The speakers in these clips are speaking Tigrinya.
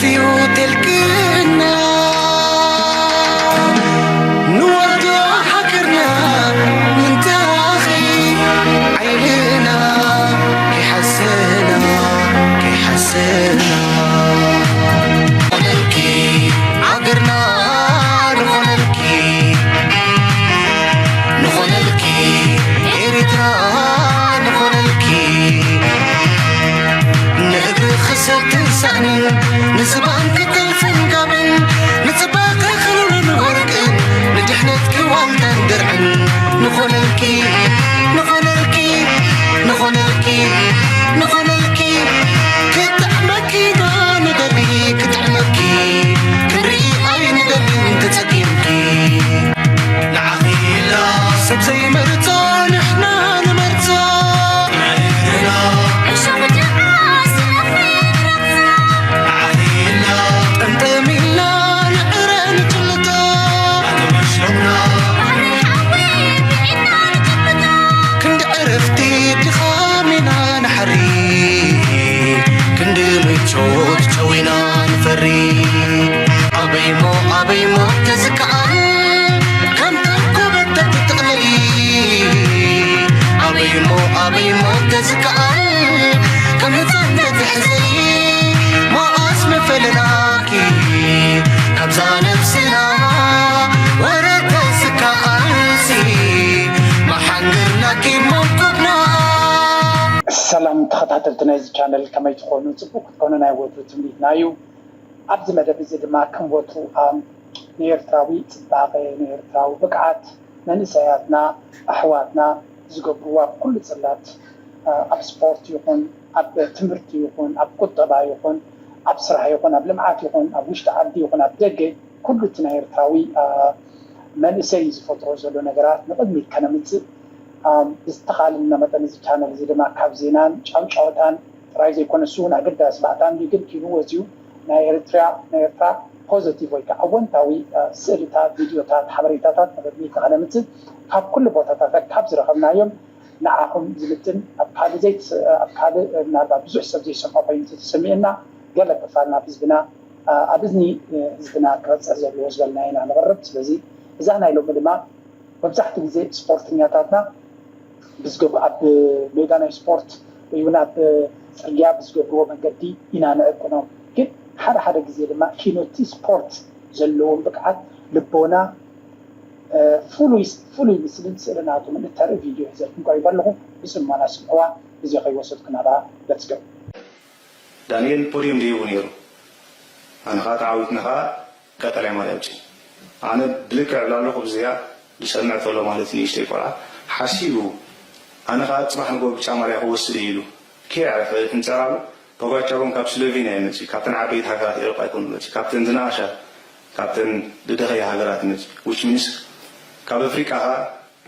እዩ ተልክና ንወዶ ሃገርና ምንታኺ ዓይልና ከይሓሰና ከይሓሰና ንኾነልኪ ሃገርና ንኾነልኪ ንኾነልኪ ኤርትራ ንኾነልኪ ንእግሪ ክሰብትን ሳእንን ንዝባን ክተልፍን ጋብን ንጽባቐ ክሩርን ወርቅን ንድሕነትኪ ዋልታን ድርዕን ንኾነልኪ ንኾነልኪ ንኾነልኪ ንኾነልኪ ክጥዕመኪ ዶ ንደሊ ክጥዕመኪ ክንርኢ ኣይንደልን ተጸጊምኪ ንዓኺ ኢላ ሰብ ዘይመርጾ ንሕና ንመርጾ ንዕድና እሾኽ ጅዓ ስለኺ ንረግጾ ንዓኺ ኢላ ጠምጠም ኢልና ንዕረ ንጭልጦ ኣተበሽሎና ባሕሪ ሓዊ ብኢድና ንጭብጦ ክንዲ ዕረፍቲ ድኻም ኢና ንሓሪ ክንዲ ምቾት ጨው ኢና ንፈሪ ኣበይሞ ኣበይሞ ተዝከኣል ከም ተንኮበት ተትጥቕለሊ ኣበይሞ ኣበይሞ ተዝከኣል ከም ህፃን ተትሕዘሊ መዓስ መፈለናኪ ካብዛ ነብስና ወረ ተዝከኣልሲ መሓንገርናኪ መንኩብና ሰላም ተኸታተልቲ ናይዚ ቻነል ከመይ ትኾኑ? ጽቡቕ ክትኮኑ ናይ ወትሩ ትምኒትና እዩ። ኣብዚ መደብ እዚ ድማ ከም ወትሩ ኣም፣ ንኤርትራዊ ጽባቐ፣ ንኤርትራዊ ብቕዓት፣ መንእሰያትና፣ ኣሕዋትና ዝገብርዎ ኣብ ኩሉ ጽላት፣ ኣ፣ ኣብ ስፖርት ይኹን፣ ኣብ ትምህርቲ ይኹን፣ ኣብ ቁጠባ ይኹን፣ ኣብ ስራሕ ይኹን፣ ኣብ ልምዓት ይኹን፣ ኣብ ውሽጢ ዓዲ ይኹን፣ ኣብ ደገ፣ ኩሉ እቲ ናይ ኤርትራዊ፣ ኣ፣ መንእሰይ ዝፈጥሮ ዘሎ ነገራት ንቕድሚት ከነምጽእ፣ ኣ፣ ብዝተኻእለና መጠን እዚ ቻነል እዚ ድማ ካብ ዜናን ጫውጫውታን ጥራይ ዘይኮነ፣ እሱ እውን ኣገዳሲ፣ ብኣታን ሊግን ኪኑ ወፂኡ ናይ ኤርትራ፣ ናይ ኤርትራ ፖዘቲቭ ወይ ከዓ ኣወንታዊ፣ እ፣ ስእልታት፣ ቪድዮታት፣ ሓበሬታታት ንቕድሚት ንኸነምፅእ ካብ ኩሉ ቦታታት ካብ ዝረኸብናዮም ንዓኹም ዝምጥን ኣብ ካልእ ዘይትስ-፣ ኣብ ካልእ፣ እ፣ ምናልባት ብዙሕ ሰብ ዘይሰምዖ ኮይኑ እንተተሰሚዑና ገለ ክፋል ናብ ህዝብና፣ እ፣ ኣብ እዝኒ፣ እ፣ ህዝብና ክበፅሕ ዘለዎ ዝበልናዮ ኢና ንቕርብ። ስለዚ እዛ ናይ ሎሚ ድማ መብዛሕትኡ ግዜ ስፖርተኛታትና ብዝገብ-፣ ኣብ ሜዳ ናይ ስፖርት ወይ እውን ኣብ ጽርግያ ብዝገብርዎ መንገዲ ኢና ንዕቅኖም። ግን ሓደ ሓደ ግዜ ድማ ኪኖቲ ስፖርት ዘለዎም ብቕዓት ልቦና፣ እ፣ ፍሉይ፣ ፍሉይ ምስልን ስእልን ኣቶም እንተርኢ ቪድዮ ሒዘልኩም ቀሪበ ኣለኹ። ብጽሞና ስምዕዋ፣ ግዜ ከይወሰድኩ ናብኣ let's go። ዳንኤል ፖድዮም ድሂቡ ነይሩ። ኣነ ኸኣ ተዓዊትና ኸኣ ቀጠልያ ማልያ ኣውጺኡ። ኣነ ብልክዕ እብል ኣለኹ፣ ብዚኣ ዝሰምዕ ተሎ ማለት ንእሽተይ ቆልዓ ሓሲቡ፣ ኣነ ኸኣ ጽባሕ ንግሆ ብጫ ማልያ ክወስድ እዩ ኢሉ ከየዕረፈ ይሕንጸር ኣሎ። ፖጋቻር እውን ካብ ስሎቬንያ እዩ መጺኡ፣ ካብተን ዓበይቲ ሃገራት ኤውሮጳ ኣይኮኑን መጺኡ፣ ካብተን ዝነኣሻ፣ ካብተን ዝደኸያ ሃገራት እዩ መጺኡ። Which means ካብ ኣፍሪቃ ኸኣ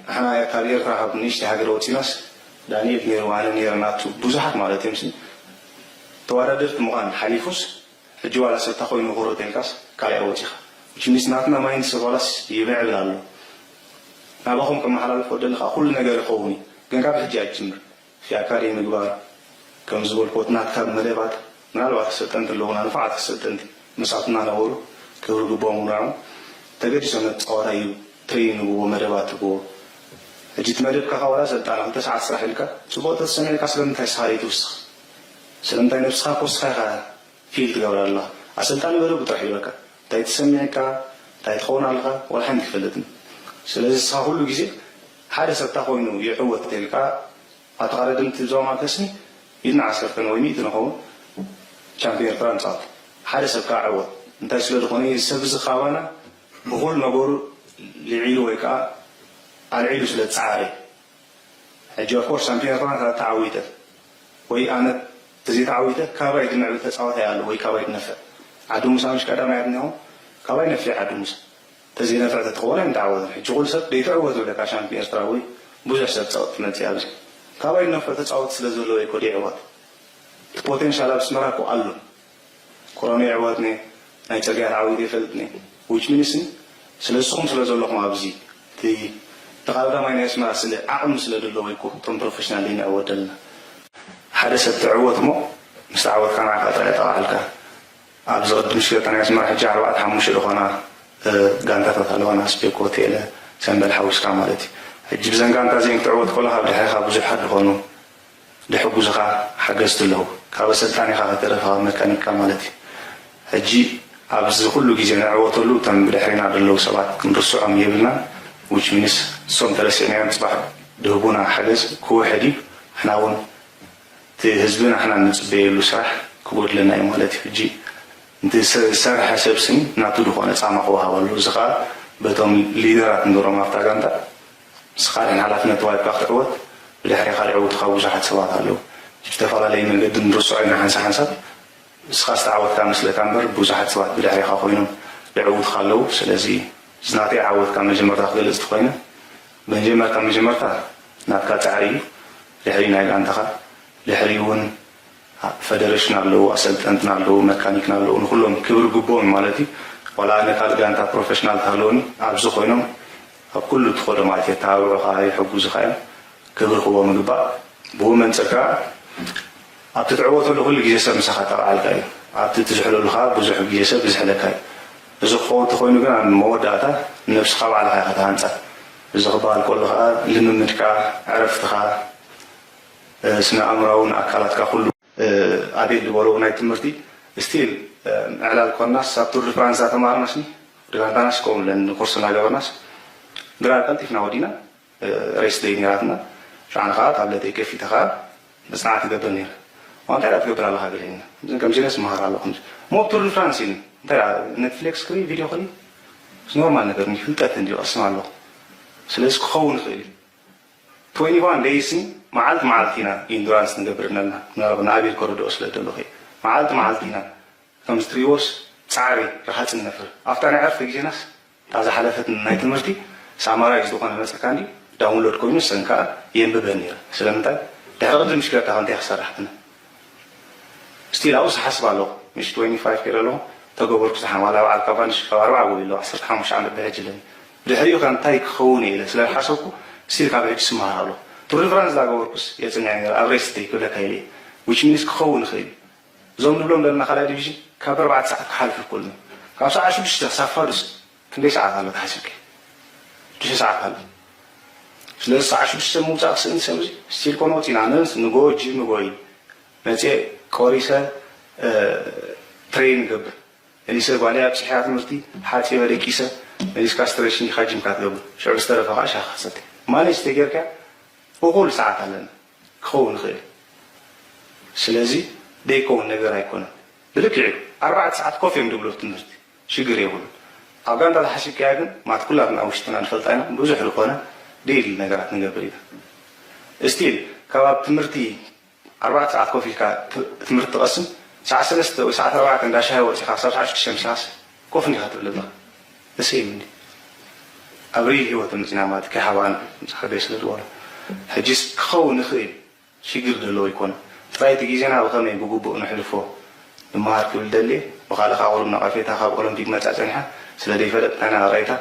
ንሕና ካብ ኤርትራ ካብ ንእሽተይ ሃገር ወጺናስ ዳንኤል ነይሩ፣ ኣነ ነይረ፣ ናቱ ብዙሓት ማለት እዮም። ተወዳደርቲ ምዃን ሓሊፉስ ሕጂ ዋላ ሰብታ ኮይኑ ክሮጥ ኢልካስ ካልእ ወጺኻ። Which means ናትና ማይንድሰት ዋላስ ይምዕብል ኣሎ። ናባኹም ከመሓላልፎ ደሊ ከኣ ኩሉ ነገር ይኸውን እዩ። ግን ካብ ሕጂ ኣይትጅምር። ፊ ኣካል ምግባር፣ ከም ዝበልኩዎ እቲ ናትካ መደባት፣ ምናልባት ኣሰልጠንቲ ኣለዉና፣ ንፉዓት ኣሰልጠንቲ መሳትና ነበሩ፣ ክብሪ ግቦም ንዖም። ተገዲሶም ነቲ ጸዋታ እዩ ትሬን ይብዎ፣ መደባት ይብዎ። ሕጂ እቲ መደብካ ከኣ ዋላ ኣሰልጣኒ ክልተ ሰዓት ስራሕ ኢልካ፣ ጽቡቕ ተተሰሚዕካ ስለምንታይ ንስኻ ዘይትውስኽ? ስለምንታይ ነብስኻ እኮ ንስኻ ኢኻ ፊል ትገብራ ኣለኻ። ኣሰልጣኒ መደቡ ጥራሕ ይህበካ። እንታይ ተሰሚዕካ፣ እንታይ ትኸውን ኣለኻ፣ ዋላ ሓንቲ ኣይፈልጥን። ስለዚ ንስኻ ኩሉ ግዜ ሓደ ሰብ እንታይ ኮይኑ ይዕወት ተልካ፣ ኣብቲ ቀዳድምቲ ዞባ ማልከስኒ ኢድና ዓሰርተ ወይ ሚእቲ ንኸውን ቻምፒዮን ኤርትራ ንጻወት። ሓደ ሰብ ከኣ ዕወት። እንታይ ስለ ዝኾነ፣ እዚ ሰብ እዚ ካባና ብኹሉ ነገሩ ልዒሉ ወይ ከኣ ኣልዒሉ ስለ ዝጸዓረ እዩ። ሕጂ ኦፍኮርስ ቻምፒዮን ኤርትራ እንተ ተዓዊተ ወይ ኣነ ተዘይተዓዊተ ካባይ ዝምዕብል ተጻዋታይ ኣሎ ወይ ካባይ ዝነፍዕ ዓዲ ሙሳ ምሽ ቀዳማይ ኣድኒኹም ካባይ ነፊዕ ዓዲ ሙሳ ተዘይነፍዕ ተትኸውን ኣይምተዓወትን። ሕጂ ኩሉ ሰብ ደይትዕወት ዝብለካ ሻምፒዮን ኤርትራ ወይ ብዙሕ ሰብ ጸቕጢ መጽእ ኣብዚ ካባይ ዝነፍዕ ተጻወቲ ስለ ዘለዉ እኮ ደይዕወት እቲ ፖቴንሻል ኣብ ኣስመራ እኮ ኣሎ። ኮሮና ይዕወትኒ ናይ ጽርግያ ተዓዊተ ይፈልጥኒ። Which means ስለ ንስኹም ስለ ዘለኹም ኣብዚ እቲ ተቐዳዳማይ ናይ ኣስመራ ስለ ዓቕሚ ስለ ዘለዎ እኮ እቶም ፕሮፌሽናል ዘይንዕወት ዘለና። ሓደ ሰብ ትዕወት እሞ ምስ ተዓወትካ ንዓኻ ጥራይ ጠቓዓልካ። ኣብዚ ቅድም ሽገጣ ናይ ኣስመራ ሕጂ ኣርባዕተ ሓሙሽተ ዝኾና ጋንታታት ኣለዋና፣ ስፔኮ፣ ቴለ፣ ሰምበል ሓዊስካ ማለት እዩ። ሕጂ ብዘን ጋንታ እዚን ክትዕወት ከለኻ ብድሕሪኻ ብዙሓት ዝኾኑ ድሕጉዝኻ ሓገዝቲ ኣለዉ። ካብ ኣሰልጣኒኻ ከተረፈ ካብ መካኒክካ ማለት እዩ። ሕጂ ኣብዚ ኩሉ ግዜ ንዕወተሉ እቶም ብድሕሪና ዘለዉ ሰባት ክንርስዖም የብልና። ዊች ሚንስ እሶም ተረሲዕናዮም ጽባሕ ድህቡና ሓገዝ ክውሕድ እዩ። ንሕና እውን እቲ ህዝቢ ንሕና እንጽበየሉ ስራሕ ክጎድለና እዩ ማለት እዩ። ሕጂ እቲ ዝሰርሐ ሰብ ስኒ ናቱ ዝኾነ ጻማ ክወሃበሉ፣ እዚ ኸኣ በቶም ሊደራት ንገሮም ኣብታ ጋንታ፣ ንስኻ ድሕን ሓላፍነት ተዋሂብካ ክትዕወት ብድሕሪኻ ዝዕውቱኻ ብዙሓት ሰባት ኣለዉ። ብዝተፈላለየ መንገዲ ንርስዖ ኢና ሓንሳ ሓንሳብ፣ ንስኻ ዝተዓወትካ መስለካ እምበር ብዙሓት ሰባት ብድሕሪኻ ኮይኖም ዝዕውቱኻ ኣለዉ። ስለዚ እዚ ናተይ ዓወት ካብ መጀመርታ ክገልጽ እንተኾይነ፣ መጀመርታ መጀመርታ ናትካ ጻዕሪ እዩ። ድሕሪ ናይ ጋንታኻ፣ ድሕሪ እውን ፈደረሽን ኣለዉ፣ ኣሰልጠንትና ኣለዉ፣ መካኒክና ኣለዉ፣ ንኩሎም ክብሪ ግብኦም ማለት እዩ። ዋላ ኣነ ካልእ ጋንታ ፕሮፌሽናል ተሃለወኒ ኣብዚ ኮይኖም ኣብ ኩሉ ትኸዶ ማለት እዩ፣ ተባብዑኻ፣ ይሕጉዙኻ እዮም። ክብሪ ክህቦም ይግባእ። ብኡ መንጽር ከኣ ኣብቲ ትዕወተሉ ኩሉ ግዜ ሰብ ምሳኻ ተባዕልካ እዩ። ኣብቲ ትዝሕለሉ ከኣ ብዙሕ ግዜ ሰብ ይዝሕለካ እዩ። እዚ ክኸውን እንተኾይኑ ግን ኣብ መወዳእታ ነብስኻ ባዕልኻ ኢኻ ትሃንጻ። እዚ ክበሃል ከሎ ከኣ ልምምድካ፣ ዕረፍትኻ፣ ስነ ኣእምራውን ኣካላትካ ኩሉ ኣቤል ዝበሎ ናይ ትምህርቲ ስቲል ዕላል ኮናስ ኣብ ቱር ድ ፍራንስ ተማርናስኒ ድጋንታናስ ከምኡ ኢለን ኮርስ እናገበርናስ ድራር ቀልጢፍና ወዲና ሬስት ደይ ነራትና። ሸዓን ከዓ ታብለተይ ከፊተ ከዓ መፅናዕቲ ገብር ነይረ። ዋ እንታይ ደኣ ትገብር ኣለኻ ገለኒ። ከምዚ ኢለስ መሃር ኣለኹ። ሞ ቱር ድ ፍራንስ ኢኒ እንታይ ደኣ ኔትፍሊክስ ክርኢ ቪድዮ ክርኢ ኖርማል ነገር ፍልጠት እንዲ ቀስም ኣለኹ። ስለዚ ክኸውን ይኽእል እዩ። ትዌንቲ ዋን ደይስ መዓልቲ መዓልቲ ኢና ኢንዱራንስ ንገብር ነልና። ምናልባት ንኣቤል ከረድኦ ስለ ደለኹ እየ። መዓልቲ መዓልቲ ኢና ከም ዝትሪዎስ ጻዕሪ ረሃጽ ንነፍር። ኣብታ ናይ ዕርፍቲ ግዜናስ እታ ዝሓለፈት ናይ ትምህርቲ ሳማራይዝ ዝኾነ መጸካ እንዲ ዳውንሎድ ኮይኑ ሰን ከኣ የንብበን ነይረ። ስለምንታይ ድሕሪ ቅድሚ ሽክለታ ከ እንታይ ክሰርሕ ክነ ስቲል ኣብኡ ዝሓስብ ኣለኹ። ምሽ ትዌንቲ ፋይቭ ከይረ ኣለኹ ተገበርኩ ዝሓን ዋላ በዓል ካባንሽ ካብ ኣርባዓ ጎይ ኣለኹ ዓሰርተ ሓሙሽተ ዓመት ብሕጂ ኣለኒ። ብድሕሪኡ ከ እንታይ ክኸውን እየ ኢለ ስለ ዝሓሰብኩ ስቲል ካብ ሕጂ ስምሃር ኣለኹ። ቱር ድ ፍራንስ ዳገበርኩስ የጽንዕ ነይረ ኣብ ሬስ ደይ ክብለካ ኢለ እየ። ዊች ሚንስ ክኸውን ይኽእል እዩ። እዞም ንብሎም ዘለና ካልኣይ ዲቪዥን ካብ ኣርባዕተ ሰዓት ክሓልፉ ይኽእሉ እዮም። ካብ ሰዓት ሽዱሽተ ክሳብ ፋዱስ ክንደይ ሰዓት ኣሎ ተሓሲብካ? ሽዱሽተ ሰዓት ኣሎ። ስለዚ ሰዓት ሽዱሽተ ምውጻእ ክስእን ሰብ እዚ ስቲል ኮነ ወጺና ነንስ ንጎ ጂም ንጎ እዩ መጽየ ቆሪሰ ትሬን ገብር መሊሰ ጓልያ ኣብፅሕያ ትምህርቲ ሓፂበ ደቂሰ መሊስካ ስትሬሽን ኢኻ ጂምካ ትገብር ሽዑ ዝተረፈ ከዓ ሻኻ ክሰተ ማኔጅ ተጌርካ እኹል ሰዓት ኣለና ክኸውን ይኽእል ስለዚ ደይከውን ነገር ኣይኮነን ብልክዕ ኣርባዕተ ሰዓት ኮፍ እዮም ድብሎ ትምህርቲ ሽግር የብሉን ኣብ ጋንታ ተሓሲብካያ ግን ማት ኩላትና ውሽጥና ንፈልጣ ኢና ብዙሕ ዝኾነ ዴይሊ ነገራት ንገብር ኢና ስቲል ካብ ኣብ ትምህርቲ ኣርባዕተ ሰዓት ኮፍ ኢልካ ትምህርቲ ትቐስም ሰዓት ሰለስተ ወይ ሰዓት ኣርባዕተ እንዳ ሻሂ ወፂኻ ክሳብ ሰዓት ሽዱሽተ ምሳኻስ ኮፍ እንዲኻ ትብል ኣለኻ ተሰይም እንዲ ኣብ ሪል ህይወት መፂና ማለት ከይሓባና ምስ ሓደይ ስለ ዝበሎ ሕጂስ ክኸውን ይኽእል ሽግር ዘለዎ ይኮነ ጥራይ እቲ ግዜና ብኸመይ ብግቡእ ንሕልፎ ንመሃር ክብል ደልየ ብኻልእ ከዓ ቁሩብ ነቐፌታ ካብ ኦሎምፒክ መፃ ፀኒሓ ስለ ዘይፈለጥና ኢና ራይታ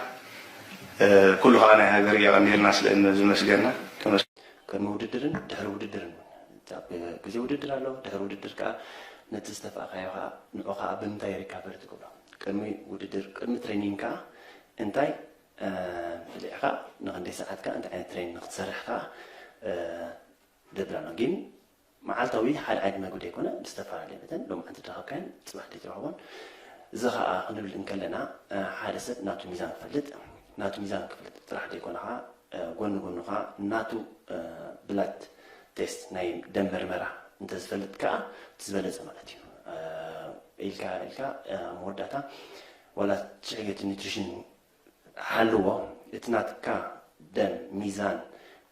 ኩሉ ከዓ ናይ ሃገር እየቐኒልና ስለ ዝመስገና ቅድሚ ውድድርን ድሕሪ ውድድርን እውን ኣብ ግዜ ውድድር ኣሎ ድሕሪ ውድድር ከዓ ነቲ ዝተፋእካዮ ከዓ ንዑ ከዓ ብምንታይ ሪካቨሪ ትገብሮ ቅድሚ ውድድር ቅድሚ ትሬኒንግ ከዓ እንታይ ብሊዕካ ንክንደይ ሰዓት ከዓ እንታይ ዓይነት ትሬኒንግ ንክትሰርሕ ከዓ ደብር ኣሎ ግን መዓልታዊ ሓደ ዓይነት መግቢ ዘይኮነ ብዝተፈላለየ መጠን ሎምዓንቲ ዝረኸብካዮን ፅባሕ ዘይትረኽቦን እዚ ከዓ ክንብል እንከለና ሓደ ሰብ ናቱ ሚዛን ክፈልጥ ናቱ ሚዛን ክፈልጥ ጥራሕ ዘይኮነ ከዓ ጎኒ ጎኑ ከዓ ናቱ ብላድ ቴስት ናይ ደም መርመራ እንተዝፈልጥ ከዓ እቲ ዝበለፀ ማለት እዩ ኢልካ ኢልካ መወዳእታ ዋላ ሽዕየት ኒትሪሽን ሓልዎ እቲ ናትካ ደም ሚዛን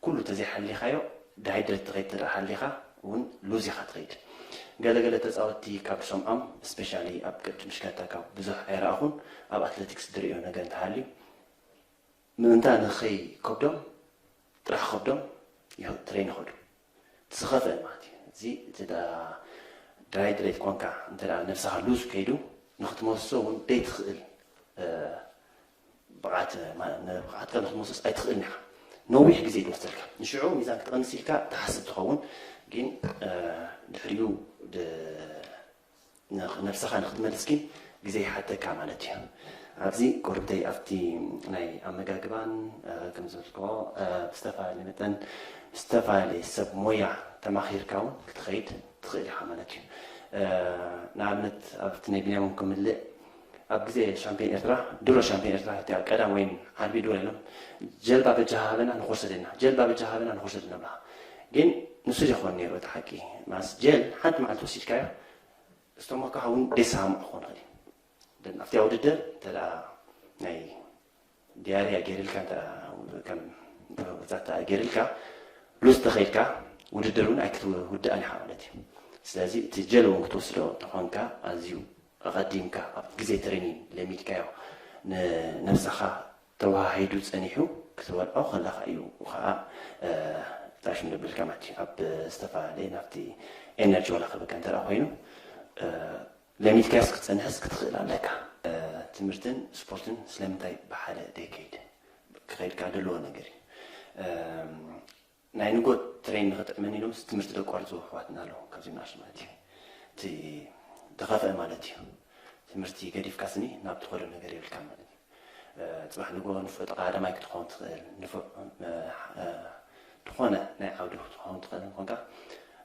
ኩሉ ተዘይሓሊኻዮ ዳሃይድሬት ትኸይድ ትደኣ ሓሊኻ እውን ሉዝ ኢኻ ትኸይድ ገለገለ ተፃወትቲ ካብ ዝሰምዖም ስፔሻሊ ኣብ ቅድም ሽከታ ካብ ብዙሕ ኣይረኣኹን ኣብ ኣትሌቲክስ ዝርእዮ ነገር እንተሃልዩ ምእንታ ንኸይ ከብዶም ጥራሕ ከብዶም ትሬን ይኸዱ ዝኸፍአ ማለት እዩ እዚ እቲ ድሃይድሬት ኮንካ እንተ ነብስኻ ሉዝ ከይዱ ንክትመልሶ እውን ደይትኽእል ብቕዓት ብቕዓትካ ንክትመልሶስ ኣይትኽእልን ኢኻ ነዊሕ ግዜ ይወስደልካ ንሽዑ ሚዛን ክትቐንስ ኢልካ ትሓስብ ትኸውን ግን ድሕሪኡ ነብስኻ ንክትመልስ ግን ግዜ ይሓተካ ማለት እዩ። ኣብዚ ቁርብተይ ኣብቲ ናይ ኣመጋግባን ከም ዝበልክዎ ብዝተፈላለየ መጠን ዝተፈላለየ ሰብ ሞያ ተማኺርካ እውን ክትኸይድ ትኽእል ኢኻ ማለት እዩ። ንኣብነት ኣብቲ ናይ ቢንያምን ክምልእ ኣብ ግዜ ሻምፒዮን ኤርትራ ድሮ ሻምፒዮን ኤርትራ እቲኣ ቀዳም ወይን ዓርቢ ድሮ ኢሎም ጀልባ በጃ ሃበና ንኹርሰደና ጀልባ በጃ ሃበና ንኹርሰደና ብላ ግን ንሱ ይኾን ነይሩ እቲ ሓቂ ማስ ጀል ሓንቲ መዓልቲ ወሲድካዮ ስቶሞካ እውን ደሳምዕ ክኾን ይኽእል እዩ ኣብቲያ ውድድር እንተ ናይ ዲያርያ ገይርልካ ከም ተወፃታ ገይርልካ ሉዝ ተኸይድካ ውድድር እውን ኣይክትውዳእን ኢኻ ማለት እዩ ስለዚ እቲ ጀል እውን ክትወስዶ ተኾንካ ኣዝዩ ኣቐዲምካ ኣብ ግዜ ትሬኒን ለሚድካዮ ንነብስኻ ተዋሃሂዱ ፀኒሑ ክትበልዖ ከለካ እዩ ከዓ ጣሽም ደብልካ ማለት እዩ ኣብ ዝተፈላለየ ናብቲ ኤነርጂ ወላ ክበካ እንተ ኮይኑ ለሚድካስ ክትፀንሕስ ክትኽእል ኣለካ ትምህርትን ስፖርትን ስለምንታይ ብሓደ ደይከይድ ክኸይድካ ዘለዎ ነገር እዩ ናይ ንጎ ትሬን ንክጥዕመኒ ኢሎም ትምህርቲ ደቋርፁ ኣሕዋትና ኣለዉ ካብዚ ናሽ ማለት እዩ እቲ ተኸፍአ ማለት እዩ ትምህርቲ ገዲፍካ ስኒ ናብ ትኸዶ ነገር የብልካ ማለት እዩ ፅባሕ ንጎ ንፉዕ ተቃዳማይ ክትኸውን ትኽእል ንፉዕ ዝኾነ ናይ ዓውዲ ክትኸውን ትኽእል ኮንካ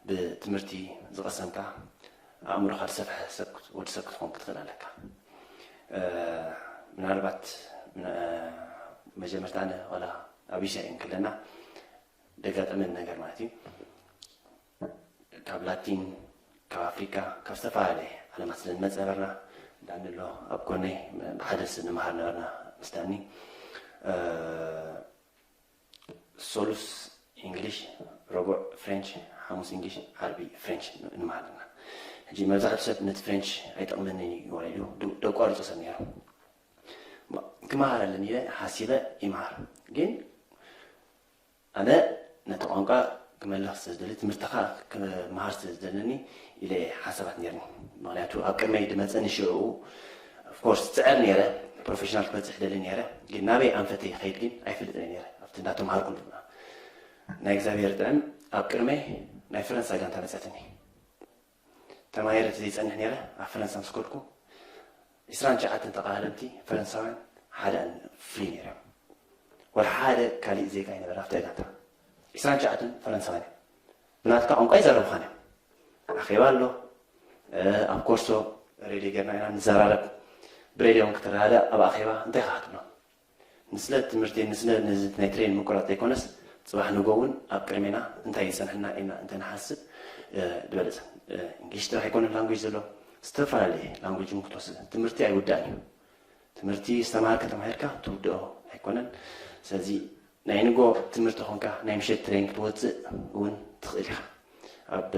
ብትምህርቲ ዝቀሰምካ ኣእምሮካ ዝሰፍሐ ወዲ ሰብ ክትኸውን ክትኽእል ኣለካ ምናልባት መጀመርታ ዋላ ኣብ ኢስያ እዩ ከለና ደጋጠመን ነገር ማለት እዩ ካብ ላቲን ካብ ኣፍሪካ ካብ ዝተፈላለየ ዓለማት ስለ ንመፀ ነበርና ዳንሎ ኣብ ጎነይ ብሓደ ስንመሃር ነበርና ምስዳኒ ሶሉስ እንግሊሽ ረቡዕ ፍሬንች ሓሙስ እንግሊሽ ዓርቢ ፍሬንች ንመሃር ኣለና ሕጂ መብዛሕትኡ ሰብ ነቲ ፍሬንች ኣይጠቕመኒ ይወረ ኢሉ ደቋርፆ ሰብ ነይሩ ክመሃር ኣለኒ ኢለ ሓሲበ ይመሃር ግን ኣነ ነቲ ቋንቋ ክመልኽ ስለ ዝደሊ ትምህርትኻ ክመሃር ስለ ዝደለኒ ኢለ ሓሳባት ነርኒ ምክንያቱ ኣብ ቅድመይ ድመፀኒ ሽዕኡ ኦፍኮርስ ፅዕር ነረ ፕሮፌሽናል ክበፅሕ ደሊ ነረ ግን ናበይ ኣንፈተ ይኸይድ ግን ኣይፈልጥ ነረ ኣብቲ እንዳተምሃርኩ ናይ እግዚኣብሔር ጥዕም ኣብ ቅድመይ ናይ ፈረንሳ ጋንታ መፀትኒ ተማሂረ ዘይፀንሕ ነረ ኣብ ፈረንሳ ምስ ከድኩ ዕስራን ትሽዓተን ተቓዳደምቲ ፈረንሳውያን ሓደ ፍሊ ነይሮም ወላ ሓደ ካሊእ ዜጋ ይነበረ ኣብቲ ጋንታ ዕስራን ትሽዓተን ፈረንሳውያን ብናትካ ቋንቋ ይዛረቡኻን እዮም ኣኼባ ኣሎ ኣብ ኮርሶ ሬድዮ ጌርና ኢና ንዘራረብ ብሬድዮ እውን ክትረዳዳእ ኣብ ኣኼባ እንታይ ኢኻ ክትብሎ ንስለ ትምህርቲ ንስለ ነዚ ናይ ትሬን ምቁራፅ ዘይኮነስ ፅባሕ ንጎ እውን ኣብ ቅድሜና እንታይ ይፀንሕና ኢልና እንተንሓስብ ዝበለፀ እንግሊሽ ጥራሕ ኣይኮነን ላንጉጅ ዘሎ ዝተፈላለየ ላንጉጅ እውን ክትወስድ ትምህርቲ ኣይውዳእን እዩ ትምህርቲ ዝተምሃርካ ተማሂርካ ትውድኦ ኣይኮነን ስለዚ ናይ ንጎ ትምህርቲ ኾንካ ናይ ምሸት ትሬን ክትወፅእ እውን ትኽእል ኢኻ ኣብ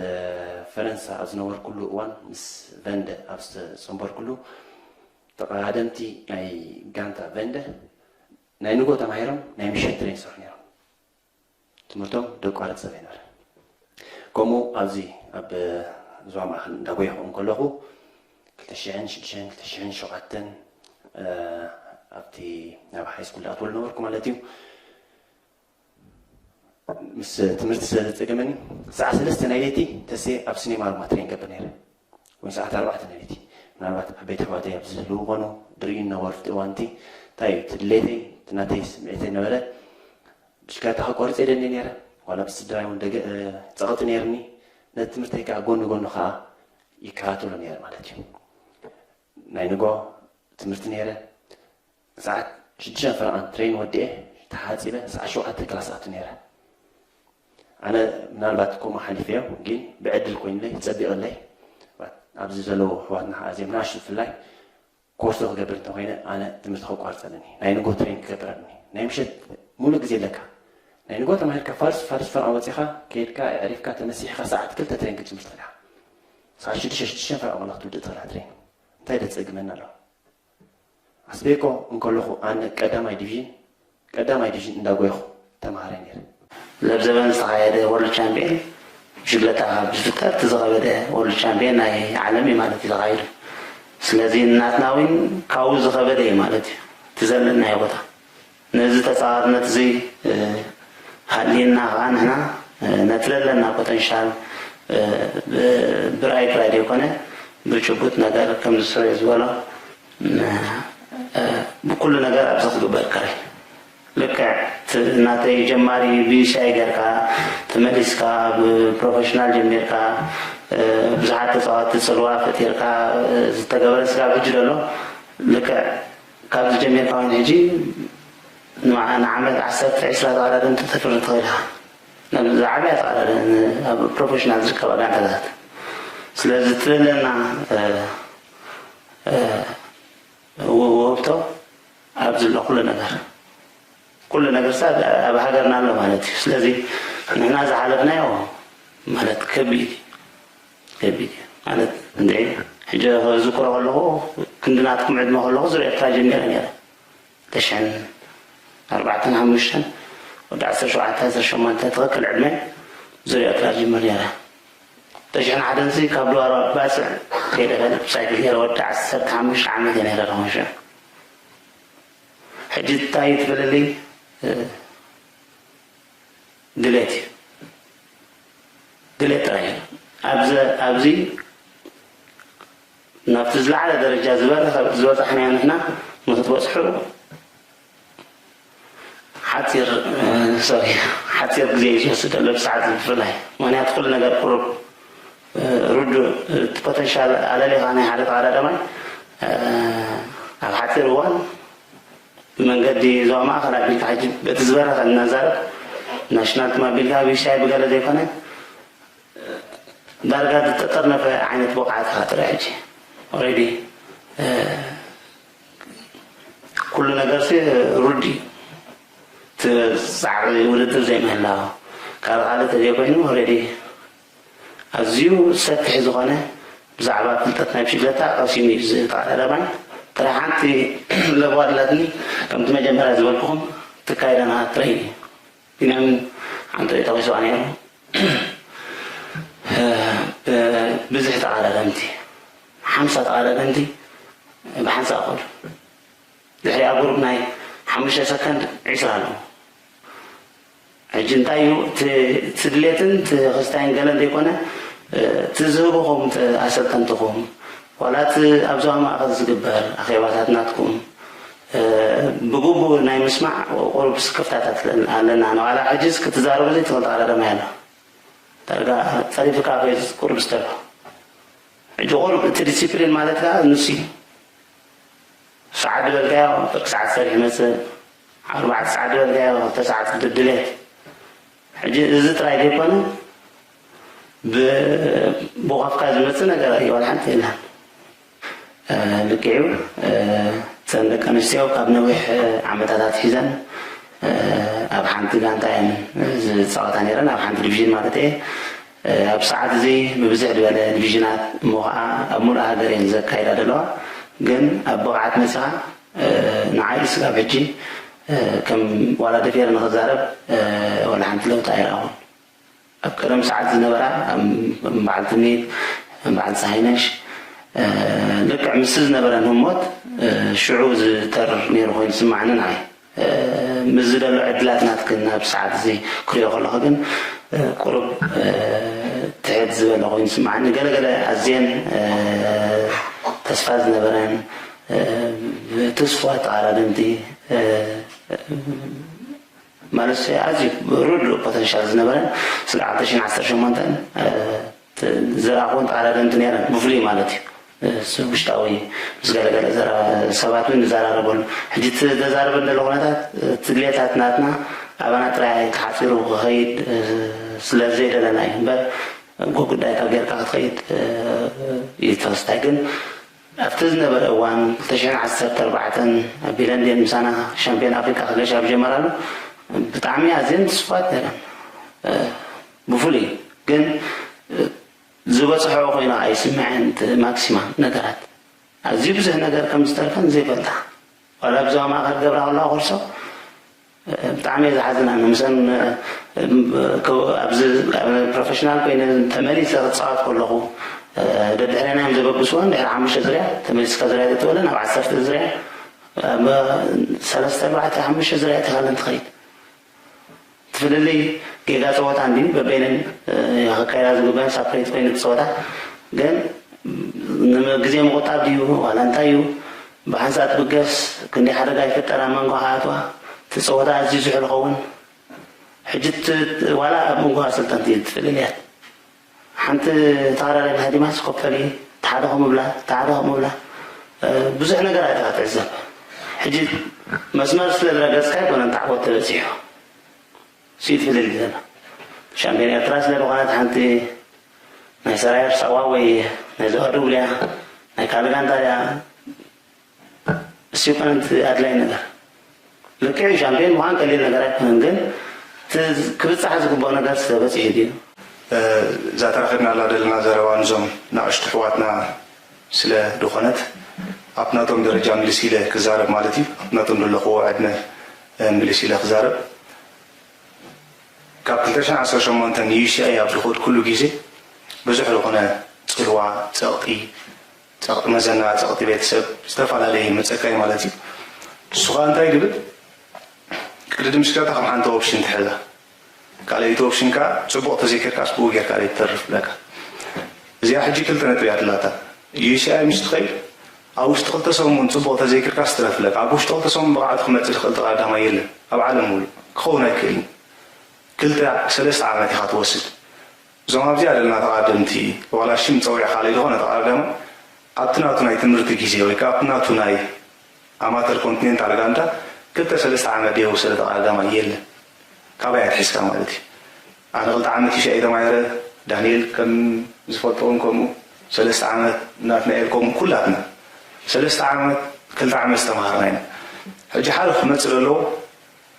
ፈረንሳ ኣብ ዝነበርኩሉ እዋን ምስ ቨንደ ኣብ ዝተፀንበርኩሉ ተቐዳደምቲ ናይ ጋንታ ቨንደ ናይ ንጎ ተማሂሮም ናይ ምሸት ትሬን ይሰርሑ ነይሮም ትምህርቶም ደቋርፅ ሰብ ኣይነበረ ከምኡ ኣብዚ ኣብ ዞባ ማእኸል እንዳጎየኹ እንከለኹ 2006 2007 ኣብቲ ናብ ሃይ ስኩል ዝኣትወሉ ነበርኩ ማለት እዩ ምስ ትምህርቲ ስለ ዘፀገመኒ ሰዓት ሰለስተ ናይ ለይቲ ተሴ ኣብ ሲኔማ ሮማ ትሬን ገብር ነይረ ወይ ሰዓት ኣርባዕተ ናይ ለይቲ ምናልባት ዓበይቲ ኣሕዋተይ ኣብ ዝህልው ኮኑ ድርእዩ ነበሩ እቲ እዋንቲ እንታይ እዩ እቲ ድሌተይ እቲ ናተይ ስምዒተይ ነበረ ብሽክለታ ከቋርፅ የደኒ ነይረ ዋላ ብስድራይ እውን ደገ ፀቕጢ ነይርኒ ነቲ ትምህርተይ ከዓ ጎኒ ጎኒ ከዓ ይከታተሎ ነይረ ማለት እዩ ናይ ንጎ ትምህርቲ ነይረ ሰዓት ሽዱሽተ ፈረቓን ትሬን ወዲኤ ተሓፂበ ሰዓት ሸውዓተ ክላስ ኣቱ ነይረ ኣነ ምናልባት ከምኡ ሓሊፈዮ ግን ብዕድል ኮይኑለይ ፀቢቕለይ ኣብዚ ዘለዉ ኣሕዋትና ከዓ እዚኦም ንኣሽቱ ብፍላይ ኮርሶ ክገብር እንተኮይነ ኣነ ትምህርቲ ከቋርፀለኒ ናይ ንጎ ትሬን ክገብር ኣለኒ ናይ ምሸት ሙሉእ ግዜ ኣለካ ናይ ንጎ ተማሂርካ ፋርስ ፋርስ ፈርዓ ወፂኻ ከይድካ ኣዕሪፍካ ተመሲሕካ ሰዓት ክልተ ትሬን ክትጅምር ትኽእል ኢኻ ሰዓት ሽዱሽተ ሽዱሽተ ፈርዓ ወላ ክትውድእ ትኽእል ኢኻ ትሬን እንታይ ደፀግመና ኣሎ ኣስቤኮ እንከለኹ ኣነ ቀዳማይ ዲቪዥን ቀዳማይ ዲቪዥን እንዳጎይኹ ተምሃራይ ነይረ። ለብዘበን ዝተኻየደ ወርልድ ቻምፒየን ብሽግለታ ካብ ዝፍጠር እቲ ዝኸበደ ወርልድ ቻምፒየን ናይ ዓለም እዩ ማለት እዩ ተኻይዱ። ስለዚ ናትና እውን ካብኡ ዝኸበደ እዩ ማለት እዩ እቲ ዘለናዮ ቦታ። ነዚ ተፃዋርነት እዚ ሃልዩና ከዓ ንሕና ነቲ ለለና ፖተንሻል ብራይ ብራይ ዘይኮነ ብጭቡጥ ነገር ከም ዝስረይ ዝበሎ ን- እ፣ ብኩሉ ነገር ኣብዚ ክግበር ከረ ልክዕ እቲ ናተይ ጀማሪ ብሻይ ጌርካ ተመሊስካ ብፕሮፌሽናል ጀሚርካ እ፣ ብዙሓት ተፃወቲ ፅልዋ ፈጢርካ እ፣ ዝተገበረ ስጋብ ሕጂ ዘሎ ልክዕ ካብዚ ጀሚርካ እውን ሕጂ ንዓ- ንዓመት ዓሰርተ ዒስራ ተቐዳደምቲ ተፍሪ ትኽእል ኢኻ። ናብ ዝዓበያ ተቐዳደ ኣብ ፕሮፌሽናል ዝርከባ ጋንታታት ስለዚ ትህለና እ፣ እ፣ ውህብቶ ኣብዚ ኣሎ ኩሉ ነገር ኩሉ ነገር ሳ ኣብ ሃገርና ኣሎ ማለት እዩ። ስለዚ ንሕና ዝሓለፍናዮ ማለት ከቢድ እዩ። ከቢድ እዩ ማለት እንደ ሕጂ ዝክሮ ከለኹ ክንዲ ናትኩም ዕድመ ከለኹ ዙር ኤርትራ ጀሚረ ነረ ተሽሕን ኣርባዕተን ሓሙሽተን ወዲ ዓሰርተ ሸውዓተ ዓሰርተ ሸሞንተ ትኽክል ዕድመ ዙር ኤርትራ ጅምር ነረ። ተሽሕን ሓደንሲ ካብ ድዋሮ ባስዕ ከይደ ፈልጥ ሳይክል ነረ ወዲ ዓሰርተ ሓሙሽተ ዓመት እየ ነረ ተኾንሸ ሕጂ እንታይ ትብልልይ? እ፣ ድሌት እዩ። ድሌት ጥራይ እዩ። ኣብዚ ኣብዚ ናብቲ ዝለዓለ ደረጃ ዝበረኸ ዝበፃሕናዮ ንሕና ንክትበፅሑ ሓፂር እ፣ ሶሪ ሓፂር ግዜ እዩ ዝወስድ ዘሎ ብሰዓት ብፍላይ ምክንያቱ ኩሉ ነገር ቁሩብ እ፣ ርዱእ እቲ ፖተንሻል ኣለሊኻ ናይ ሓደ ተቐዳዳማይ እ፣ ኣብ ሓፂር እዋን ብመንገዲ ዞባ ማእኸል ኣቢልካ ሕጂ በቲ ዝበረኸ እናዛረብ ናሽናል ቲም ኣቢልካ ብሻይ ብገለ ዘይኮነ ዳርጋ ዝተጠርነፈ ዓይነት ብቕዓት ኢኻ ትርኢ ሕጂ ኦሬዲ ኩሉ ነገር ሲ ሩድ እዩ እቲ ፃዕሪ ውድድር ዘይምህላው ካልእ ካልእ ተዘይኮይኑ ኦሬዲ ኣዝዩ ሰፊሕ ዝኾነ ብዛዕባ ፍልጠት ናይ ብሽክለታ ቀሲሙ እዩ እዚ ተቐዳዳማይ። ጥራይ ሓንቲ ለበዋ ኣላትኒ፣ ከምቲ መጀመርያ ዝበልኩኹም ትካየደና ትረይ እዩ። ቢንያም ሓንቲ ጠቒስዋ ነይሩ። ብዝሒ ተቐዳደምቲ፣ ሓምሳ ተቐዳደምቲ ብሓንሳእ ከዱ። ድሕሪኣ ጉሩፕ ናይ ሓሙሽተ ሰከንድ ዒስራ ኣለዉ። ሕጂ እንታይ እዩ እቲ ድሌትን እቲ ክስታይን ገለን ዘይኮነ እቲ ዝህብኹም ኣሰልጠንትኹም ዋላ እቲ ኣብ ዞባ ማእኸል ዝግበር ኣኼባታት ናትኩም ብግቡእ ናይ ምስማዕ ቁሩብ ስክፍታታት ኣለና ንዋላ ሕጅስ ክትዛረቡ ዘይትኽእል ተቐዳዳማይ ኣሎ ዳርጋ ፀሪፍካ ፌዝ ቁሩብ ዝተርፎ ሕጂ ቁሩብ እቲ ዲሲፕሊን ማለት ከዓ ንሱ እዩ ሰዓት ዝበልካዮ ፍርቂ ሰዓት ሰሪሕ ይመፅእ ኣርባዕተ ሰዓት ዝበልካዮ ክልተ ሰዓት ድሌት ሕጂ እዚ ጥራይ ዘይኮነ ብቦኸፍካ ዝመፅእ ነገር እዩ ዋላ ሓንቲ የለን ልክዕ እዩ እተን ደቂ ኣንስትዮ ካብ ነዊሕ ዓመታት ኣትሒዘን ኣብ ሓንቲ ጋንታ እየን ዝፃወታ ነይረን ኣብ ሓንቲ ዲቪዥን ማለት እየ ኣብ ሰዓት እዚ ብብዝሕ ዝበለ ዲቪዥናት እሞ ከዓ ኣብ ሙሉእ ሃገር እየን ዘካይዳ ዘለዋ ግን ኣብ ብቕዓት መፂኻ ንዓይ ስጋብ ሕጂ ከም ዋላ ደፊረ ንክዛረብ ዋላ ሓንቲ ለውጢ ኣይረኣኹን ኣብ ቀደም ሰዓት ዝነበራ በዓል ትምኒት በዓል ፀሃይነሽ ልክዕ ምስ ዝነበረን ህሞት ሽዑ ዝተር ነይሩ ኮይኑ ዝስማዓኒ ንዓይ ምስዚ ደሎ ዕድላት ናትክን ናብ ሰዓት እዚ ክሪኦ ከለኹ ግን ቁሩብ ትሕት ዝበለ ኮይኑ ዝስማዓኒ ገለገለ ኣዝየን ተስፋ ዝነበረን ብትስፉዋት ተቓዳደምቲ ማለት ኣዝዩ ርዱእ ፖተንሻል ዝነበረን ስለ ዓሰርተ ሸሞንተ ዝረኣኹን ተቓዳደምቲ ነይረን ብፍሉይ ማለት እዩ ውሽጣዊ ምስ ገለገለ ሰባት እውን ንዘራረበሉ ሕጂ ተዛርበ እንደሎ ኩነታት ትድሌታት ናትና ኣባና ጥራይ ተሓፂሩ ክኸይድ ስለ ዘይደለና እዩ እምበር ጉዳይካ ጌርካ ክትኸይድ እዩ ተወስታይ ግን ኣብቲ ዝነበረ እዋን ክልተ ሽሕን ዓሰርተ ኣርባዕተን ኣቢለን ድየን ምሳና ሻምፒዮን ኣፍሪቃ ክገሻ ብጀመራሉ ብጣዕሚ ኣዝየን ትስፋት ነረን ብፍሉይ ግን ዝበፅሖ ኮይና ኣይስምዐን ማክሲማ ነገራት ኣዝዩ ብዙሕ ነገር ከም ዝተርፈን ዘይፈልጣ ዋላ ብዛዋ ማእኸል ገብራ ከለዋ ኮርሶ ብጣዕሚ እየ ዝሓዝን ኣነ ምሰን ኣብዚ ፕሮፌሽናል ኮይነ ተመሊሰ ክፃወት ከለኹ ደድሕሬና እዮም ዘበግስዎን ድሕሪ ሓሙሽተ ዝርያ ተመሊስካ ዝርያ ተተበለ ናብ ዓሰርተ ዝርያ ሰለስተ ኣርባዕተ ሓሙሽተ ዝርያ ተኻለን ትኸይድ እቲ ፍልልይ ጌጋ ፀወታ እንዲ በበይነን ከካይዳ ዝግበን ሳፕሬት ኮይኑ ፀወታ ግን ግዜ ምቑጣብ ድዩ ዋላ እንታይ እዩ? ብሓንሳእ ትብገስ፣ ክንደይ ሓደጋ ይፍጠር ኣብ መንጎ ከኣትዋ። እቲ ጸወታ ኣዝዩ ዝሑል ይኸውን። ሕጂ እቲ ዋላ ኣብ መንጎ ኣሰልጠንቲ እዩ እቲ ፍልልያት። ሓንቲ ተቐዳዳሚ ሃዲማስ ኮፈሊ፣ እቲ ሓደ ከምኡ ብላ፣ እቲ ሓደ ከምኡ ብላ፣ እ፣ ብዙሕ ነገር ኣያ ትዕዘብ። ሕጂ መስመር ስለ ዝረገጽካ ኣይኮነን እቲ ዓወት ተበጺሑ። ስኢት ፍልልይ ዘሎ። ሻምፒዮን ኤርትራ ስለ ዝኾነት ሓንቲ ናይ ሰራየር ሳዋ ወይ ናይ ዘዋዱብ ድያ፣ ናይ ካልእ ጋንታ ድያ፣ እሱ ይኮነን እቲ ኣድላይ ነገር። ልክዕ ሻምፒዮን ምዃን ቀሊል ነገር ኣይኮነን፣ ግን እቲ ክብጻሕ ዝግብኦ ነገር ስለ በጺሑ ድዩ? እዛ ተረኺብናላ ዘለና ዘረባ ንዞም ንኣሽቱ ኣሕዋትና ስለ ዝኾነት፣ ኣብ ናቶም ደረጃ ምልስ ኢለ ክዛረብ ማለት እዩ። ኣብ ናቶም ዘለኽዎ ዕድመ፣ እ፣ ምልስ ኢለ ክዛረብ። ካብ ክልተ ሽሕን ዓሰርተ ሸሞንተን ን ዩ ሲ ኣይ ኣብ ዝኸድኩሉ ግዜ፣ ብዙሕ ዝኾነ ጽልዋ፣ ጸቕጢ፣ ጸቕጢ መዘና፣ ጸቕጢ ቤተሰብ፣ ዝተፈላለየ ይመጸካ እዩ ማለት እዩ። ንሱ ኸኣ እንታይ ይብል? ቅድድም ምሽክለታ ከም ሓንቲ ኦፕሽን ትሕዛ። ካልኣይቲ ኦፕሽን ከኣ ጽቡቕ ተዘይኬድካስ ብኡ ጌርካ ደይትተርፍ ብለካ። እዚኣ ሕጂ ክልተ ነጥቢ እያ ትላታ። ዩ ሲ ኣይ ምስ ትኸይድ፣ ኣብ ውሽጢ ክልተ ሰሙን ጽቡቕ ተዘይኬድካስ ትረፍ ብለካ። ኣብ ውሽጢ ክልተ ሰሙን ብቕዓቱ ክመጽእ ዝኽእል ተቐዳዳማይ የለን። ኣብ ዓለም ሙሉእ ክኸውን ኣይክእልን። ክልተ፣ ሰለስተ ዓመት ኢኻ ትወስድ። እዞም ኣብዚኣ ዘለና ተቐዳደምቲ፣ ዋላ ሽም ጸዊዕካ ለይዝኾነ ተቐዳዳማይ፣ ኣብቲ ናቱ ናይ ትምህርቲ ግዜ ወይ ከኣ ኣብቲ ናቱ ናይ ኣማተር ኮንቲኔንታል ጋንታ ክልተ ሰለስተ ዓመት ደይወሰደ ተቐዳዳማይ የለን። ካባይ ኣትሒዝካ ማለት እዩ። ኣነ ክልተ ዓመት ዩ ሲ ኣይ ተማሂረ፣ ዳንኤል ከም ዝፈልጦ እውን ከምኡ፣ ሰለስተ ዓመት ናትናኤል ከምኡ፣ ኩላትና ሰለስተ ዓመት፣ ክልተ ዓመት ዝተማሃርና ኢና። ሕጂ ሓደ ክመጽእ ዘለዎ፣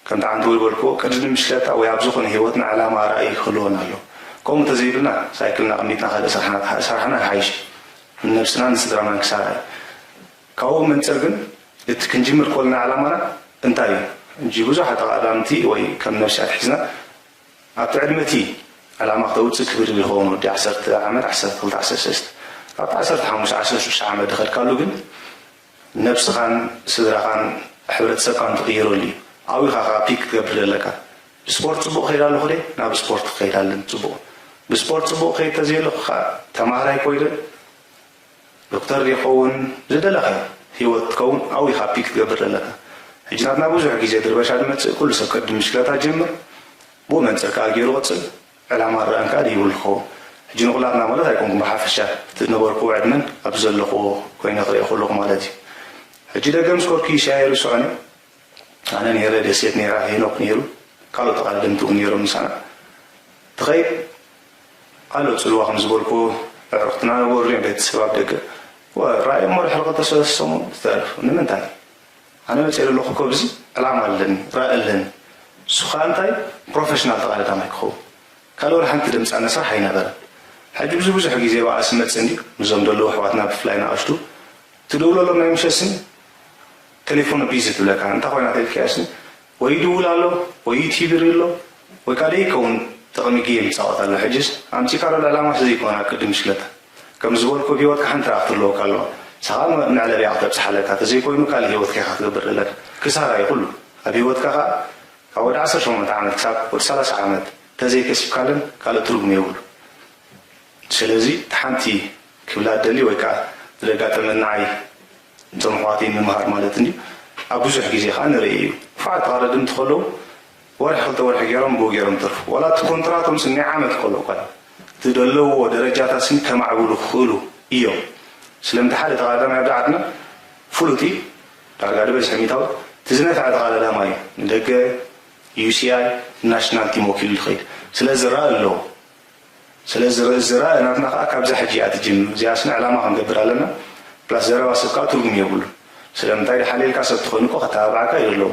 ከምቲ ዓንተቦይ ዝበልክዎ፣ ቅድድም ብሽክለታ ወይ ኣብ ዝኾነ ህይወትና ዕላማ ራእይ ክህልወና ኣለዎ። ከምኡ እንተዘይብልና፣ ሳይክልና ኣቐሚጥና ካልእ ስራሕና፣ ስራሕና ይሓይሽ። ንነብስናን ንስድራናን ክሳራ እዩ። ካብኡ መንጽር ግን፣ እቲ ክንጅምር ከለና ዕላማና እንታይ እዩ? ሕጂ ብዙሓት ኣቐዳምቲ ወይ ከም ነብሲ ኣትሒዝና፣ ኣብቲ ዕድመ እቲ ዕላማ ክተውጽእ ክብድል ይኸውን፣ ወዲ ዓሰርተ ዓመት፣ ዓሰርተ ክልተ፣ ዓሰርተ ሰለስተ። ኣብቲ ዓሰርተ ሓሙሽተ፣ ዓሰርተ ሽዱሽተ ዓመት ዝኸድካሉ ግን፣ ነብስኻን ስድራኻን ሕብረተሰብካን ትቕይረሉ እዩ። ኣብኡ ኢኻ ከኣ ፒክ ክትገብር ዘለካ። ብስፖርት ጽቡቕ ከይድ ኣለኹ ድየ? ናብ ስፖርት ክኸይድ ኣለኒ። ጽቡቕ። ብስፖርት ጽቡቕ ከይድ ተዘየለኹ ከኣ ተማሃራይ ኮይደ ዶክተር ድየ ክኸውን? ዝደለኻዮ ህይወት ክትከውን ኣብኡ ኢኻ ፒክ ክትገብር ዘለካ። ሕጂ ናትና ብዙሕ ግዜ ድርበሻ ዝመጽእ፣ ኩሉ ሰብ ቅድም ብሽክለታ ጀምር፣ ብኡ መንጽር ከኣ ገይሩ ቅጽል። ዕላማ ኣረኣን ከኣ ደይብሉ ክኸውን። ሕጂ ንኹላትና ማለት ኣይኮንኩን፣ ብሓፈሻ እቲ ዝነበርኩዎ ዕድመን ኣብዚ ዘለኹዎ ኮይነ ክርእዮ ከለኹ ማለት እዩ። ሕጂ ደገ ምስ ከድኩ ይሻየ ርስዖኒ። ኣነ ነይረ፣ ደሴት ነይራ፣ ሄኖክ ነይሩ፣ ካልኦት ተቓደምቲ እውን ነይሮም ምሳና። ትኸይድ ኣሎ ጽልዋ ከም ዝበልኩዎ፣ ኣዕሩኽትና ነበሩ እዮም፣ ቤተሰብ ኣብ ደገ። ወ-፣ ራእዮም መርሑ ክልተ ሰለስተ ሰሙን ዝተረፉ። ንምንታይ? ኣነ መፅእ ዘለኹ እኮ ብዚ ዕላማ ኣለኒ፣ ራኢ ኣለኒ። ንሱ ከዓ እንታይ ፕሮፌሽናል ተቐዳዳማይ ክኸውን። ካልእ ወላ ሓንቲ ድምፃነ ስራሕ ኣይነበረን። ሕጂ ብዙ ብዙሕ ግዜ ብኣስ መፅ እንዲ ምስዞም ዘለዉ ኣሕዋትና ብፍላይ ንኣሽቱ ትድውለሎም ናይ ምሸት ስኒ ቴሌፎኑ ቢዚ ትብለካ። እንታይ ኮይና ተልክያ ስኒ ወይ ይድውል ኣሎ ወይ ዩቲዩብ ይርኢ ኣሎ ወይ ከዓ ደይከውን ጥቕሚ ጌም ይፃወት ኣሎ። ሕጅስ ኣምፂእካ ዶ ዕላማ ዘይኮነ ኣብ ቅድም ብሽክለታ ከም ዝበልኩ ኣብ ህይወትካ ሓንቲ ረኣኽቲ ኣለወካ ኣለዋ። ንስኻ መዕለቢያ ክተብፅሓለካ፣ ተዘይኮይኑ ካልእ ህይወትካ ኢኻ ክትገብር ዘለካ። ክሳራ እዩ ኩሉ ኣብ ህይወትካ። ከዓ ካብ ወዲ ዓሰርተ ሸሞንተ ዓመት ክሳብ ወዲ ሰላሳ ዓመት ተዘይከሲብካለን ካልእ ትርጉም የብሉ። ስለዚ እቲ ሓንቲ ክብላ ደሊ ወይ ከዓ ዝደጋጠመ ንዓይ እቶም ኣሕዋተይ ምምሃር ማለት እንዲ ኣብ ብዙሕ ግዜ ከዓ ንርኢ እዩ። ክፉዓት ተቓረድምቲ ከለዉ ወርሒ ክልተ ወርሒ ገይሮም ብኡ ገይሮም ተርፉ። ዋላ እቲ ኮንትራቶም ስኒ ዓመት ከሎ እኳ እቲ ዘለውዎ ደረጃታት ስኒ ከማዕብሉ ክኽእሉ እዮም። ስለምቲ ሓደ ተቓዳማይ ኣብ ዓድና ፍሉጥ እዩ። ዳርጋ ዝበዝሐ ሚታዊ እቲ ዝነፍዐ ተቓዳዳማይ እዩ። ንደገ ዩ ሲ ኣይ ናሽናል ቲም ወኪሉ ዝኸይድ ስለዚ ዝረኣ ኣለዎ። ስለዚ ዝረኣ ናትና ከዓ ካብዛ ሕጂ እያ ትጅምር። እዚኣ ስኒ ዕላማ ክንገብር ኣለና። ፕላስ ዘረባ ሰብ ከዓ ትርጉም የብሉ። ስለምንታይ ድሓልየልካ ሰብ ትኾይኑ እኮ ከተባብዓካ እዩ ዘለዎ።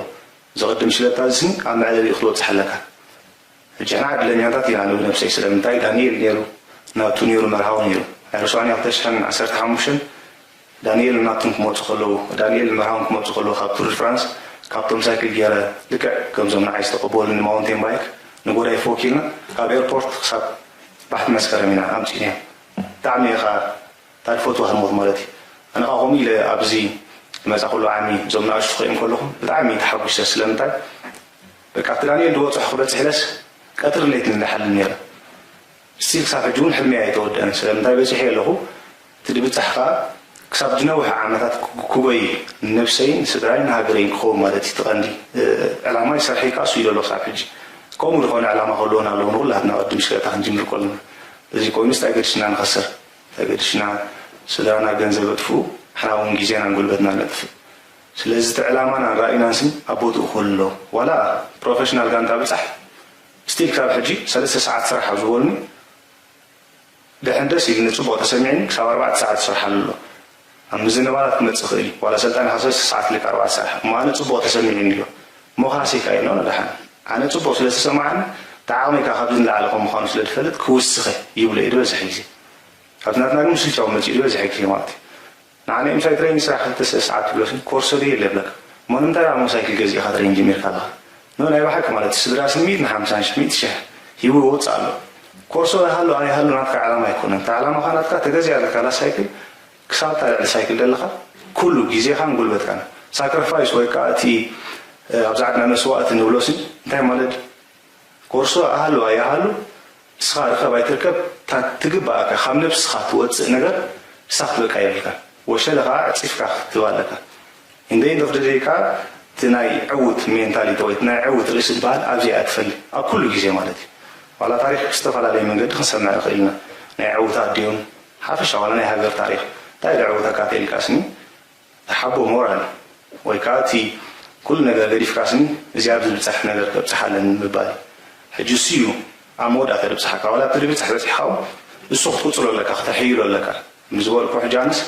ዝቕድም ሽለታ እዚ ስኒ ኣብ መዕለቢኡ ክትበፅሕ ኣለካ። ሕጂ ንሕና ዕድለኛታት ኢና ንብል ነብሰይ። ስለምንታይ ዳንኤል ነይሩ፣ ናቱ ነይሩ፣ መርሃዊ ነይሩ። ኣይርስዖን እየ ክልተ ሽሕን ዓሰርተ ሓሙሽተን ዳንኤል ናቱን ክመፁ ከለዉ፣ ዳንኤል መርሃውን ክመፁ ከለዉ ካብ ቱር ድ ፍራንስ ካብቶም ሳይክል ገይረ ልክዕ ከምዞም ንዓይ ዝተቐበሉኒ ማውንቴን ባይክ ንጎዳይፍ ወኪልና ካብ ኤርፖርት ክሳብ ባሕቲ መስከረም ኢና ኣምፂእናዮም። ብጣዕሚ እየ ከዓ እንታይ ዝፈትዋ ህሞት ማለት እዩ። ኣነ ከዓ ከምኡ ኢለ ኣብዚ ዝመፃ ኩሉ ዓሚ እዞም ንኣሽቱ ክሪኦም ከለኹ ብጣዕሚ ተሓጒሰ። ስለምንታይ በቃ ኣብቲ ዳንኤል ዝበፅሑ ክበፅሕ ኢለስ ቀትርን ለይትን ዝሓልም ነይረ። ስቲል ክሳብ ሕጂ እውን ሕልመይ ኣይተወደአን። ስለምንታይ በፂሐ ኣለኹ እቲ ድብጻሕ ከኣ ክሳብ ዝነውሐ ዓመታት ክጎይ ንነብሰይን ንስድራይን ንሃገረይን ክኸውን ማለት እዩ እቲ ቀንዲ ዕላማይ። ስርሐይ ከኣ እሱ እዩ ዘሎ ክሳብ ሕጂ። ከምኡ ዝኾነ ዕላማ ክህልወና ኣለዎ ንኹላትና ቅድም ሽክለታ ክንጅምር ከለና። እዚ ኮይኑስ እንታይ ገድሽና ንኸስር? እንታይ ገድሽና ስድራና ገንዘብ የጥፍኡ፣ ንሕና እውን ግዜናን ጉልበትናን ነጥፍእ። ስለዚ እቲ ዕላማናን ራእይናን ስኒ ኣብ ቦትኡ ክህሉ ኣለዎ። ዋላ ፕሮፌሽናል ጋንታ ብጻሕ ስቲል ክሳብ ሕጂ ሰለስተ ሰዓት ስራሕ ኣብ ዝበሉኒ ደሐን ደስ ኢልኒ ጽቡቕ ተሰሚዕኒ ክሳብ ኣርባዕተ ሰዓት ዝሰርሓሉ ኣሎ። ኣብ ምዝንባላት ክመጽእ ይኽእል እዩ። ዋላ ሰልጣኒ ካብ ሰለስተ ሰዓት ልክ ኣርባዕተ ሰዓት እሞ ኣነ ጽቡቕ ተሰሚዕኒ ኣሎ። እሞ ካሴካ ኢሎ ንደሓን ኣነ ጽቡቕ ስለ ዝተሰማዓኒ እቲ ዓቕመይ ከኣ ካብዚ ንላዕሊ ከም ምዃኑ ስለ ዝፈልጥ ክውስኸ ይብሎ እዩ ዝበዝሕ ግዜ። ካብቲ ናትና ግን ምስልቻው መጺኡ ዝበዝሕ ግዜ ማለት እዩ። ንዓና ምሳይ ትሬኒንግ ስራሕ ክልተ ሰዓት ትብሎ ስኒ ኮርሶ ድየ የለ ይብለካ። እሞ ንምንታይ ደኣ ሞሳይክል ገዚእኻ ትሬኒንግ ጀሚርካ ኣለኻ? ኖ ናይ ብሓቂ ማለት እዩ ስድራ ስኒ ሚእትን ሓምሳን ሽሕ ሚእቲ ሽሕ ሂቡ ይወጽእ ኣሎ። ኮርሶ ይሃሉ ኣይሃሉ ናትካ ዕላማ ኣይኮነን። እታ ዕላማኻ ናትካ ተገዚኣ ዘለካ ላ ሳይክል ክሳብ እታ ልዕሊ ሳይክል ዘለኻ ኩሉ ግዜኻን ጉልበትካን ሳክሪፋይስ ወይ ከዓ እቲ ኣብዛ ዓድና መስዋእቲ ንብሎ ስኒ እንታይ ማለት ኮርሶ ኣሃሉ ኣይሃሉ ንስኻ ርከብ ኣይትርከብ እታ ትግባኣካ ካብ ነብስኻ ትወፅእ ነገር ንሳ ክትበቃ የብልካ ወሸለ ከዓ ዕፂፍካ ክትህብ ኣለካ። In the end of the day ከዓ እቲ ናይ ዕውት ሜንታሊቲ ወይ ናይ ዕውት ርእሲ ዝበሃል ኣብዚ እያ ትፈሊ ኣብ ኩሉ ግዜ ማለት እዩ። ዋላ ታሪክ ብዝተፈላለየ መንገዲ ክንሰምዕ ንኽእል ኢና። ናይ ዕውታት ድዮም ሓፈሻ ዋላ ናይ ሃገር ታሪክ እንታይ ደዕውተካ ተልካ ስኒ ሓቦ ሞራል ወይ ከዓ እቲ ኩሉ ነገር ገዲፍካ ስኒ እዚ ኣብዚ ብፅሕ ነገር ከብፅሓለን ምባል ሕጂ እሱ እዩ ኣብ መወዳእታ ድብፅሓካ ዋላ እቲ ድብፅሕ በፂሕካ እውን እሱ ክትቅፅሎ ኣለካ ክተሕይሎ ኣለካ ምዝበልኩ ሕጂ ኣነስ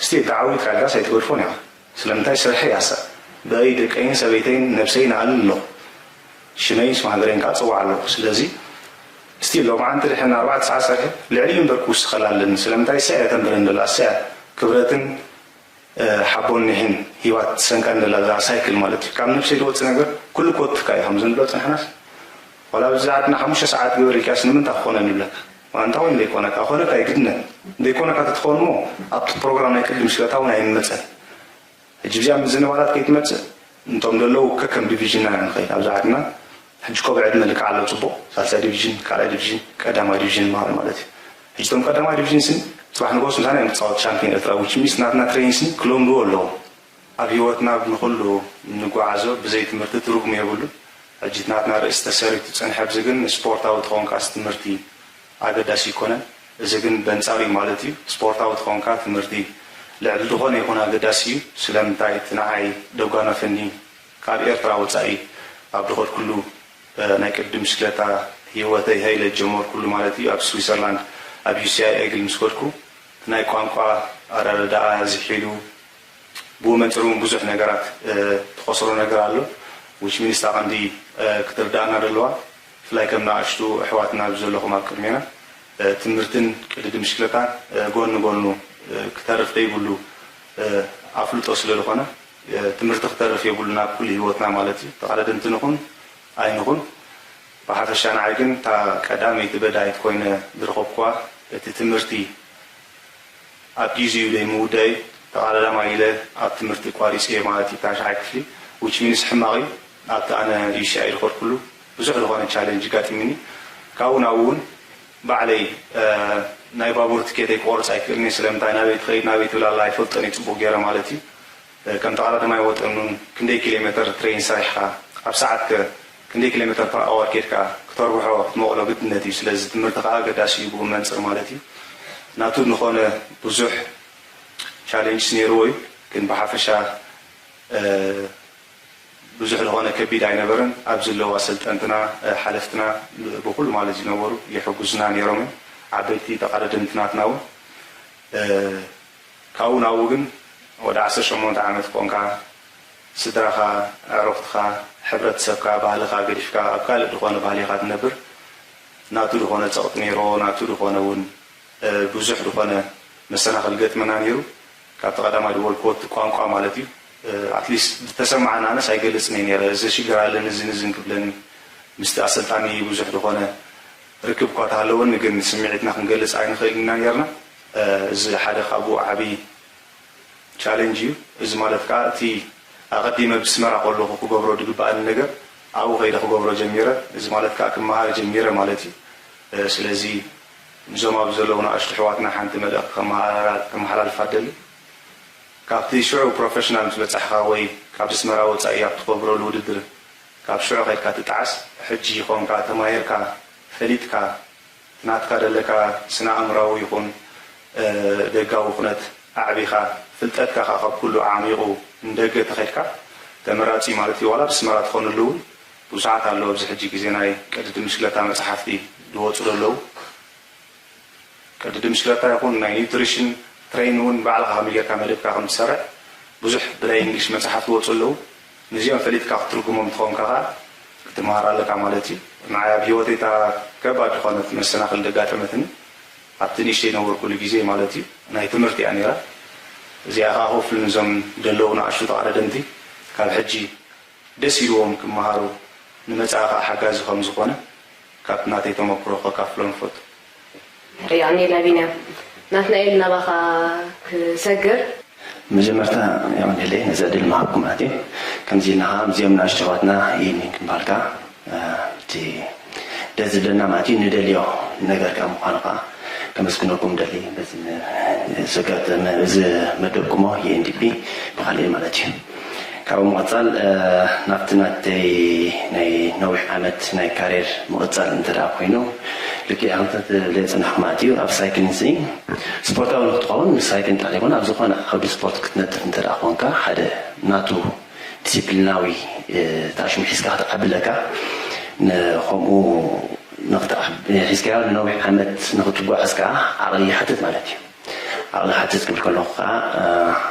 ስቲል ተዓዊትካ ኢልካስ ኣይትገድፎን ኢኻ ስለምንታይ ስርሐ ያሳ ብኣይ ደቀይን ሰበይተይን ነብሰይን ኣልን ኣለኹ ሽመይን ስም ሃገረይን ከዓ ፅዋዕ ኣለኹ ስለዚ ስቲል ሎማዓንቲ ድሕን ኣርባዕተ ሰዓት ሰርሐ ልዕሊ እምበር ክውስኸላ ኣለኒ ስለምንታይ እሳ እያ ተንብረን ደላ እሳ እያ ክብረትን ሓቦን ኒሕን ሂባት ትሰንቀን ደላ እዛ ሳይክል ማለት እዩ ካብ ነብሰይ ዝወፅእ ነገር ኩሉ ኮትካ እዩ ከም ዝንብሎ ፅንሕናስ ዋላ ኣብዚ ዓድና ሓሙሽተ ሰዓት ግበር ኢልካስ ንምንታ ክኾነ ንብለካ ዋላ እንታይ እውን ዘይኮነካ ኮነካ ይግድነት ዘይኮነካ ተትኸውን እሞ ኣብቲ ፕሮግራም ናይ ቅድም ሽለታ እውን ኣይንመፀን ሕጂ ብዚኣ ምዝንባላት ከይትመፅእ እንቶም ዘለዉ ከከም ዲቪዥንና ንኸይድ ኣብዚ ዓድና ሕጂ ኮ ብዕድመ ልክዓ ኣሎ ፅቡቕ ሳልሳይ ዲቪዥን ካልኣይ ዲቪዥን ቀዳማይ ዲቪዥን ይበሃሉ ማለት እዩ ሕጂ እቶም ቀዳማይ ዲቪዥን ስኒ ፅባሕ ንጎስ ምሳና እዮም ክፃወት ሻምፒዮን ኤርትራ which means ናትና ትሬን ስኒ ክለምድዎ ኣለዎም ኣብ ህይወትና ንኹሉ ንጓዓዞ ብዘይ ትምህርቲ ትርጉም የብሉ ሕጂ ናትና ርእሲ ተሰሪቱ ፅንሐ ብዚ ግን ስፖርታዊ ተኾንካስ ትምህርቲ ኣገዳሲ ይኮነን። እዚ ግን በንጻሩ እዩ ማለት እዩ። ስፖርታዊ ተኾንካ ትምህርቲ ልዕሊ ዝኾነ ይኹን ኣገዳሲ እዩ። ስለምንታይ እቲ ንዓይ ደጓነፈኒ ካብ ኤርትራ ወጻኢ ኣብ ድኸድኩሉ ናይ ቅድም ብሽክለታ ህይወተይ ሃይለ ጀመርኩሉ ማለት እዩ። ኣብ ስዊዘርላንድ ኣብ ዩ ሲ ኣይ ኤግል ምስ ከድኩ እቲ ናይ ቋንቋ ኣረዳድኣ ዝሒሉ ብኡ መንጽር እውን ብዙሕ ነገራት ትኸስሮ ነገር ኣሎ which means እታ ቀንዲ ክትርዳእና ዘለዋ ብፍላይ ከም ንኣሽቱ ኣሕዋትና ኣብዚ ዘለኹም ኣብ ቅድሜና ትምህርትን ቅድድም ብሽክለታን ጎኒ ጎኑ ክተርፍ ዘይብሉ ኣፍልጦ ስለ ዝኾነ ትምህርቲ ክተርፍ የብሉን ኣብ ኩሉ ህይወትና ማለት እዩ ተቐዳደምቲ ንኹን ኣይንኹን ብሓፈሻ ንዓይ ግን እታ ቀዳመይቲ በዳሂት ኮይነ ዝረኸብኩዋ እቲ ትምህርቲ ኣብ ጊዜኡ ዘይምውዳእ እዩ። ተቐዳዳማይ ኢለ ኣብ ትምህርቲ ቋሪፀ እየ ማለት እዩ ታሽዓይ ክፍሊ which means ሕማቕ እዩ። ኣብቲ ኣነ ዩ ሲ ኣይ ዝኸድኩሉ ብዙሕ ዝኾነ ቻሌንጅ ኣጋጢሙኒ። ካብኡ ናብኡ እውን ባዕለይ ናይ ባቡር ትኬተይ ክቆርፅ ኣይክእልን እየ። ስለምንታይ ናበይ ትኸይድ ናበይ ትብል ኣላ ኣይፈልጦን እየ ፅቡቕ ገይረ ማለት እዩ። ከም ተቐዳዳማይ ወጠን እውን ክንደይ ኪሎ ሜተር ትሬን ሰሪሕኻ ኣብ ሰዓት ከ ክንደይ ኪሎ ሜተር ፐር ኣወር ኬድካ ክተርብሖ ክትመቕሎ ግድነት እዩ። ስለዚ ትምህርቲ ከዓ ኣገዳሲ እዩ ብኡ መንፅር ማለት እዩ። ናቱ ዝኾነ ብዙሕ ቻሌንጅስ ነይርዎ እዩ ግን ብሓፈሻ ብዙሕ ዝኾነ ከቢድ ኣይነበረን። ኣብዚ ዘለዉ ኣሰልጠንትና ሓለፍትና ብኩሉ ማለት ዝነበሩ ይሕጉዝና ነይሮም እዮም። ዓበይቲ ተቓደድምቲ ናትና እውን ካብኡ ናብኡ ግን ወደ ዓሰርተ ሸሞንተ ዓመት ኮንካ ስድራኻ፣ ኣዕሩኽትኻ፣ ሕብረተሰብካ፣ ባህልኻ ገዲፍካ ኣብ ካልእ ዝኾነ ባህሊ ኢኻ ትነብር። ናቱ ዝኾነ ጸቕጢ ነይርዎ፣ ናቱ ዝኾነ እውን ብዙሕ ዝኾነ መሰናኽል ገጥመና ነይሩ። ካብቲ ቀዳማይ ዝበልክዎ እቲ ቋንቋ ማለት እዩ። ኣትሊስት ዝተሰማዓኒ ኣነስ ኣይገልጽን እየ ነይረ። እዚ ሽግር ኣለኒ፣ እዝን እዝን ክብለኒ ምስቲ ኣሰልጣኒ ብዙሕ ዝኾነ ርክብ እኳ ተሃለወኒ ግን ስምዒትና ክንገልጽ ኣይንኽእልን ኢና ነይርና። እዚ ሓደ ካብኡ ዓብዪ ቻሌንጅ እዩ። እዚ ማለት ከዓ እቲ ኣቐዲመ ብስመራ ከለኹ ክገብሮ ዝግበኣኒ ነገር ኣብኡ ከይደ ክገብሮ ጀሚረ። እዚ ማለት ከዓ ክመሃር ጀሚረ ማለት እዩ። ስለዚ ንዞም ኣብ ዘለዉ ንኣሽቱ ኣሕዋትና ሓንቲ መልእኽቲ ከመሓላልፋ እደሊ። ካብቲ ሽዑ ፕሮፌሽናል ምስ በጻሕካ ወይ ካብ ኣስመራ ወጻኢ ኣብ ትኸብረሉ ውድድር ካብ ሽዑ ከድካ ትጠዓስ፣ ሕጂ ኮንካ ተማሂርካ ፈሊጥካ ናትካ ደለካ ስነ ኣእምራዊ ይኹን ደጋዊ ኩነት ኣዕቢኻ ፍልጠትካ ከኣ ካብ ኩሉ ኣዕሚቑ ንደገ ተኸድካ ተመራጺ ማለት እዩ። ዋላ ብስመራ ትኾነሉ እውን ብዙሓት ኣለዉ ኣብዚ ሕጂ ግዜ ናይ ቅድድም ብሽክለታ መጽሓፍቲ ዝወጹ ዘለዉ። ቅድድም ብሽክለታ ይኹን ናይ ኒውትሪሽን ትሬን እውን ባዕልኻ ከመይ ጌርካ መደብካ ከም ትሰርዕ ብዙሕ ብናይ እንግሊሽ መጽሓፍቲ ዝወጹ ኣለዉ። ነዚኦም ፈሊጥካ ክትትርጉሞም እንተኾንካ ከኣ ክትመሃር ኣለካ ማለት እዩ። ንዓይ ኣብ ህይወተይ እታ ከባድ ዝኾነት መሰናኽል ደጋጠመትኒ ኣብቲ ንእሽተይ ዝነበርኩሉ ግዜ ማለት እዩ። ናይ ትምህርቲ እያ ነይራ። እዚኣ ከኣ ክፍል ንዞም ዘለዉ ንኣሽቱ ተቐዳደምቲ ካብ ሕጂ ደስ ኢልዎም ክመሃሩ ንመጻኢ ከኣ ሓጋዚ ከም ዝኾነ ካብቲ ናተይ ተመክሮ ከካፍሎም እፈቱ። ያኔ ላቢንያ ናትናኤል ናባኻ ክሰግር መጀመርታ ያው ንለይ ነዚ ዕድል ምሃብኩም ማለት እዩ። ከምዚ ኢልና ከዓ ምስዚኦም ንኣሽቱ ኣሕዋትና ይህኒን ክንበሃል ከዓ እቲ ደስ ዝብለና ማለት እዩ ንደልዮ ነገር ከዓ ምኳኑ ከዓ ከመስግነኩም ደሊ በዚ ዘጋጠመ እዚ መደብኩሞ ዩኤንዲፒ ብካሊእ ማለት እዩ። ካብኡ ምቕፃል ናብቲ ናተይ ናይ ነዊሕ ዓመት ናይ ካሬር ምቕፃል እንተ ደኣ ኮይኑ ልክዕ ከምቲ ትብለዮ ፅናሕኩም ማለት እዩ ኣብ ሳይክሊንግ ስኒ ስፖርታዊ ንክትኸውን ምስ ሳይክሊንግ ጥራሕ ዘይኮነ ኣብ ዝኾነ ዓውዲ ስፖርት ክትነጥፍ እንተ ደኣ ኮንካ ሓደ ናቱ ዲሲፕሊናዊ ታሽሙ ሒዝካ ክትዓቢ ኣለካ። ንከምኡ ሒዝካዮ ንነዊሕ ዓመት ንክትጓዓዝ ከዓ ዓቕሊ ይሓትት ማለት እዩ። ዓቕሊ ሓትት ክብል ከለኹ ከዓ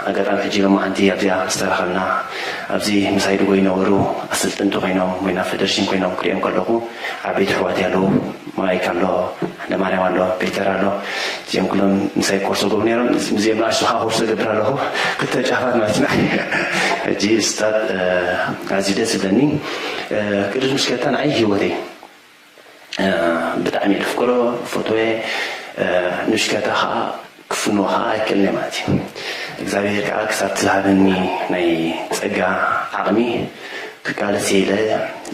ኣጋጣሚ ሕጂ ሎማዓንቲ ኣብዚኣ ዝተራኸብና ኣብዚ ምሳይ ድጎ ይነበሩ ኣሰልጠንቲ ኮይኖም ወይ ናብ ፌደሬሽን ኮይኖም ክሪኦም ከለኹ ዓበይቲ ኣሕዋተይ ኣለዉ። ማይክ ኣሎ፣ ሃይለማርያም ኣሎ፣ ፒተር ኣሎ። እዚኦም ኩሎም ምሳይ ኮርስ ገብሩ ነይሮም። ምስዚኦም ንኣሽቱ ከዓ ኮርስ እገብር ኣለኹ። ክልተ ጫፋት ማለት ኢና። ሕጂ ስታት ኣዝዩ ደስ ዝብለኒ ቅድድም ብሽክለታ ንዓይ ህይወተይ ብጣዕሚ እየ ዘፍቅሮ፣ ዝፈትዎ እየ። ንብሽክለታ ከዓ ክፍንዎ ከዓ ኣይክእልን እየ ማለት እዩ። እግዚኣብሄር ከዓ ክሳብ ዝሃበኒ ናይ ፀጋ ዓቕሚ ክቃለስ እየ ኢለ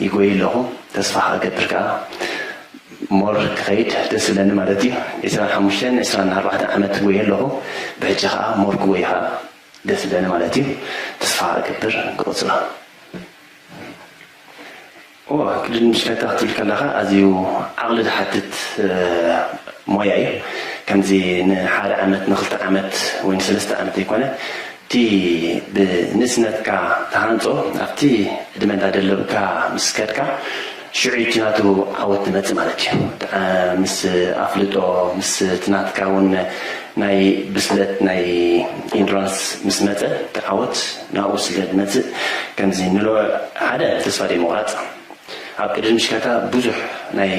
ይጎይ ኣለኹ። ተስፋ ከዓ እገብር ከዓ ሞር ክኸይድ ደስ ዝብለኒ ማለት እዩ። ዒስራን ሓሙሽተን ዒስራን ኣርባዕተን ዓመት ጎየ ኣለኹ። ብሕጂ ከዓ ሞር ክጎይ ከዓ ደስ ዝብለኒ ማለት እዩ። ተስፋ እገብር ክቕፅሎ። እወ፣ ቅድድም ብሽክለታ ክትብል ከለኻ ኣዝዩ ዓቕሊ ዝሓትት ሞያ እዩ። ከምዚ ንሓደ ዓመት ንክልተ ዓመት ወይ ንሰለስተ ዓመት ዘይኮነ እቲ ብንእስነትካ ተሃንፆ ኣብቲ ዕድመ እንዳደለብካ ምስ ከድካ ሽዑ እቲ ናቱ ዓወት ዝመፅእ ማለት እዩ። ምስ ኣፍልጦ ምስ እቲ ናትካ እውን ናይ ብስለት ናይ ኢንዱራንስ ምስ መፀ እቲ ዓወት ናብኡ ስለ ዝመፅእ ከምዚ ንልዑ ሓደ ተስፋ ዘይምቑራፅ ኣብ ቅድድም ብሽክለታ ብዙሕ ናይ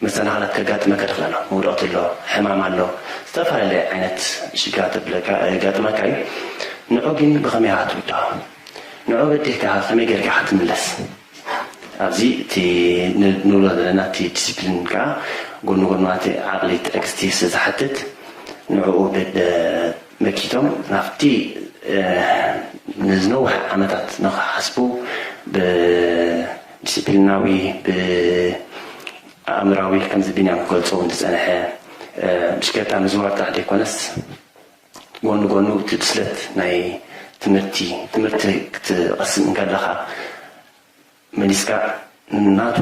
መሰናኽላት ከጋጥመካ ይኽእል ኣሎ። መውደቕቲ ኣሎ፣ ሕማም ኣሎ፣ ዝተፈላለየ ዓይነት ሽግራት የጋጥመካ እዩ። ንዑ ግን ብኸመይ ኢኻ ትውድኦ? ንዑ በዲህካ ከመይ ጌርካ ኢኻ ትምለስ? ኣብዚ እቲ ንብሎ ዘለና እቲ ዲስፕሊን ከዓ ጎኒ ጎኑ እቲ ዓቕሊ ትዕግስቲ ስለ ዝሓትት ንዕኡ መኪቶም ናብቲ ንዝነውሐ ዓመታት ንክሓስቡ ብዲስፕሊናዊ ብኣእምራዊ ከምዚ ቢንያም ክገልፆ እውን ዝፀንሐ ብሽክለታ ምዝዋር ጥራሕ ዘይኮነስ ጎኒ ጎኑ እቲ ብስለት ናይ ትምህርቲ ትምህርቲ ክትቐስም እንከለኻ መሊስካ ናቱ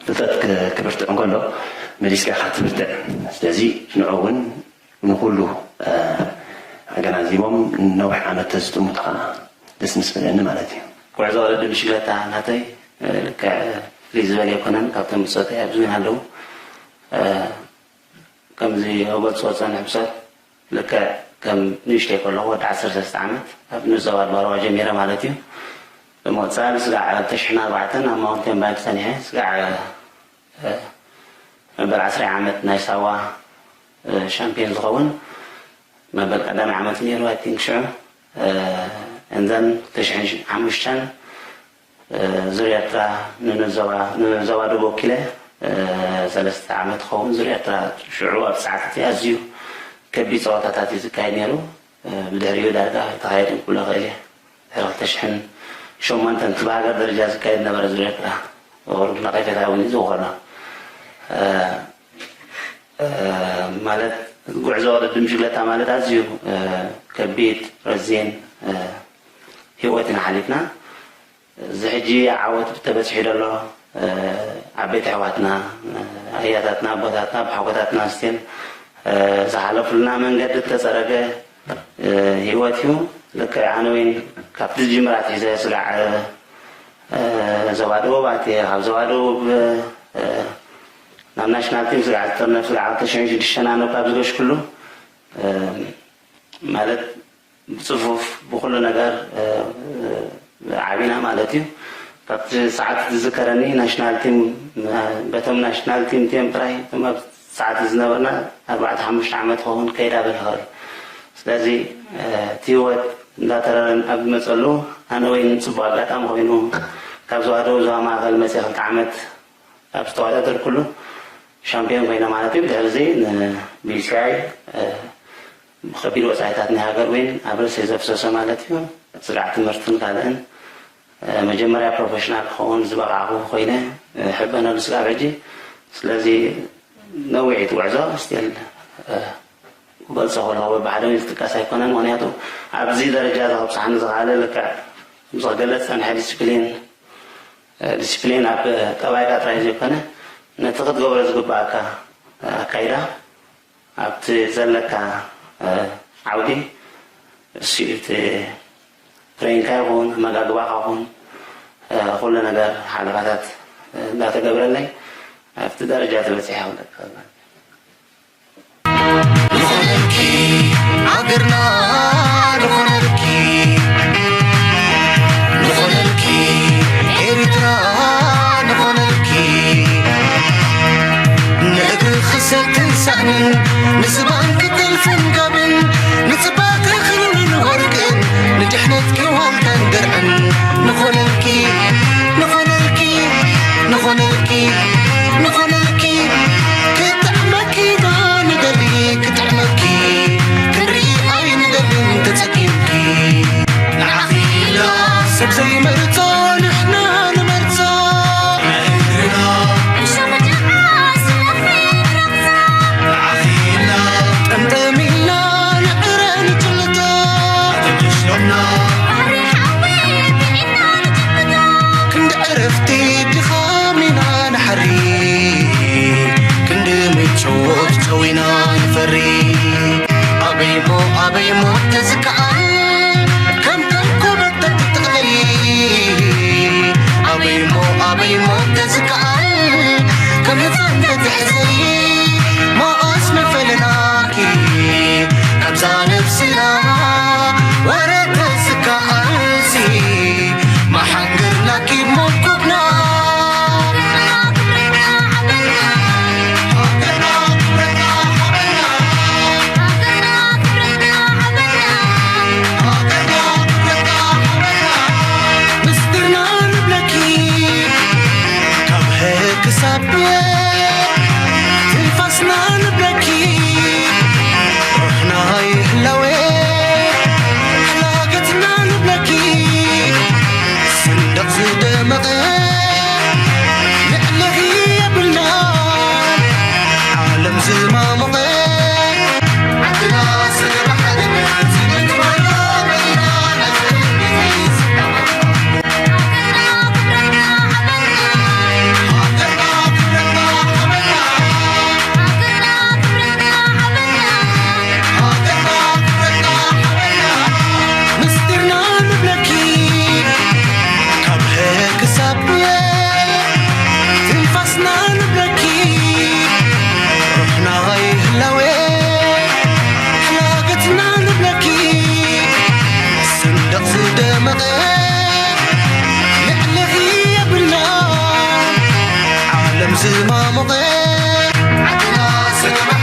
ፍልጠት ክብርትዕ እንከሎ መሊስካ ኢኻ ትብርትዕ። ስለዚ ንዑ እውን ንኩሉ ኣገናዚቦም ነዊሕ ዓመት ተዝጥምቱ ከዓ ደስ ምስ በለኒ ማለት እዩ። ጉዕዞ ቅድድም ብሽክለታ ናተይ ልክዕ ፍልይ ዝበለ ኣይኮነን። ካብቶም ብጾተይ ኣብዚ እውን ኣለዉ። ከምዚ ክገልጽዎ ዝጸንሑ ሰብ ልክዕ ከም ንእሽተይ ከለኹ ወዲ ዓሰርተ ሰለስተ ዓመት ኣብ ንኡስ ዞባ ኣድዋ ጀሚረ ማለት እዩ። ብምቕጻል ስጋዕ ክልተ ሽሕን ኣርባዕተን ኣብ ማውንቴን ባይክ ጸኒሐ ስጋዕ መበል ዓስረይ ዓመት ናይ ሳዋ ሻምፒዮን ዝኸውን መበል ቀዳማይ ዓመት ነይሩ ኣይ ቲንክ ሽዑ። And then ክልተ ሽሕን ሓሙሽተን ዙር ኤርትራ ንዞባ ደቡብ ወኪለ ሰለስተ ዓመት ክኸውን ዙር ኤርትራ ሽዑ ኣብ ሰዓት እቲ ኣዝዩ ከቢድ ፀወታታት እዩ ዝካየድ ነይሩ። ብድሕሪኡ ዳርጋ ኣይተኻየድን ክብሎ እኽእል እየ። ድሕሪ ክልተ ሽሕን ሸሞንተን እቲ ብሃገር ደረጃ ዝካየድ ነበረ ዙር ኤርትራ። ወርድ ነቐፌታ እውን እዩ ዝውኸሎ። ማለት ጉዕዞ ውድድር ብሽክለታ ማለት ኣዝዩ ከቢድ፣ ረዚን ህይወት ኢና ሓሊፍና። እዚ ሕጂ ዓወት ተበፂሑ ዘሎ ዓበይቲ ኣሕዋትና፣ ኣያታትና፣ ኣቦታትና፣ ብሓጎታትና ስቲል ዝሓለፉልና መንገዲ ዝተፀረገ ህይወት እዩ። ልክዕ ኣነ እውን ካብቲ ዝጅምር ኣትሒዘ ስጋዕ ዞባ ደቡብ ኣትየ፣ ካብ ዞባ ደቡብ ናብ ናሽናል ቲም ስጋዕ ዝጥርነፍ ስጋዕ ክልተ ሽሕን ሽዱሽተን ኣነ ካብ ዝገሽኩሉ ማለት ብፅፉፍ ብኩሉ ነገር ዓቢና ማለት እዩ። ካብቲ ሰዓት ዝዝከረኒ ናሽናል ቲም በቶም ናሽናል ቲም ቲም ጥራይ እቶም ኣብ ሰዓት ዝነበርና ኣርባዕተ ሓሙሽተ ዓመት ክኸውን ከይዳ በልኸል። ስለዚ እቲ ህይወት እንዳተረረን ኣብ ዝመፀሉ ኣነ ወይን ፅቡቅ ኣጋጣሚ ኮይኑ ካብ ዝዋደው ዝዋ ማእኸል መፅእ ክልተ ዓመት ኣብ ዝተወዳደርኩሉ ሻምፒዮን ኮይነ ማለት እዩ። ድሕሪ እዚ ንቢሲኣይ ብከቢድ ወፃኢታት ናይ ሃገር ወይን ኣብ ርእሲ ዘፍሰሰ ማለት እዩ። ስጋዕ ትምህርትን ካልእን መጀመርያ ፕሮፌሽናል ክኸውን ዝበቃዕኩ ኮይነ ሕበነሉ ስጋብ ሕጂ። ስለዚ ነዊሕ እቲ ጉዕዞ ስቲል ክገልፆ ከለኹ በብሓደ ዝጥቀስ ኣይኮነን። ምክንያቱ ኣብዚ ደረጃ እዚ ከብፅሓኒ ዝኽኣለ ልክዕ ከምዚ ክገለፅ ፀንሐ ዲስፕሊን ዲስፕሊን ኣብ ጠባይካ ጥራይ ዘይኮነ ነቲ ክትገብሮ ዝግባኣካ ኣካይዳ ኣብቲ ዘለካ ዓውዲ እሱ እቲ ትሬንካ ይኹን ኣመጋግባኻ ይኹን ኩሉ ነገር ሓለፋታት እንዳተገብረለይ ኣብቲ ደረጃ ተበፂሐ ክብለካ። ንኾነልኪ ሃገርና ንኾነልኪ ንኾነልኪ ኤርትራ ንኾነልኪ ንእግሪ ክሰትን ሳእንን ንዝባን ክጥልፍን ጋብን ንጽባተ ክብርን ወርቅን ንድሕነትኪ ዋልታን ድርዕን ንኾነልኪ ንኾነልኪ ንኾነልኪ ንኾነልኪ ክጥዕመኪ ዶ ንደሊ ክጥዕመኪ ክንርኢ ኣይንደልን ተጸጊምኪ ንዓኺ ኢላ ሰብ ዘይመርጾ ንሕና ንመርጾ ንእግርና እሾኽ ጀዓ ስለኺ ንረግጾ ንዓኺ ኢላ ጠምጠም ኢልና ንዕረ ንጭልጦ ተመሽሎምና ባሕሪ ሓዊ ብዒድና ንጭብጦ ክንዲ ዕረፍቲ ድኻም ኢና ንሓሪ ክንዲ ምቾት ጨው ኢና ንፈሪ ኣበይሞ ኣበይሞ ተዝከኣል ከም ተንኮበት ተትጥቕለሊ ኣበይሞ ኣበይሞ ተዝከኣል ከም ህፃን ተትሕዘሊ መቐስ መፈለናኪ ካብዛ ነብስና ወረ ተዝከኣልሲ መሓንገርናኪ ሞኮብና ምስጢርና ንብለኪ ካብ ሀ ክሳብ ብ ትንፋስና ንብለኪ ሩሕና ይህለወ ሓላገትና ንብለኪ ሰንደቕ ዝደመቐ ንዕለኺ የብልና ዓለም ዝማሞቐ ዓድና ስለ ባሕርነት ዝብትወሎ በይና ናይ ምስጢርና ንብለኪ ካብ ሀ ክሳብ ብ ትንፋስና ንብለኪ ሩሕና ይህለወ ሓላገትና ንብለኪ ሰንደቕ ዝደመቐ ንዕለኺ የብልና ዓለም ዝማሞቐ ዓድና ሰላም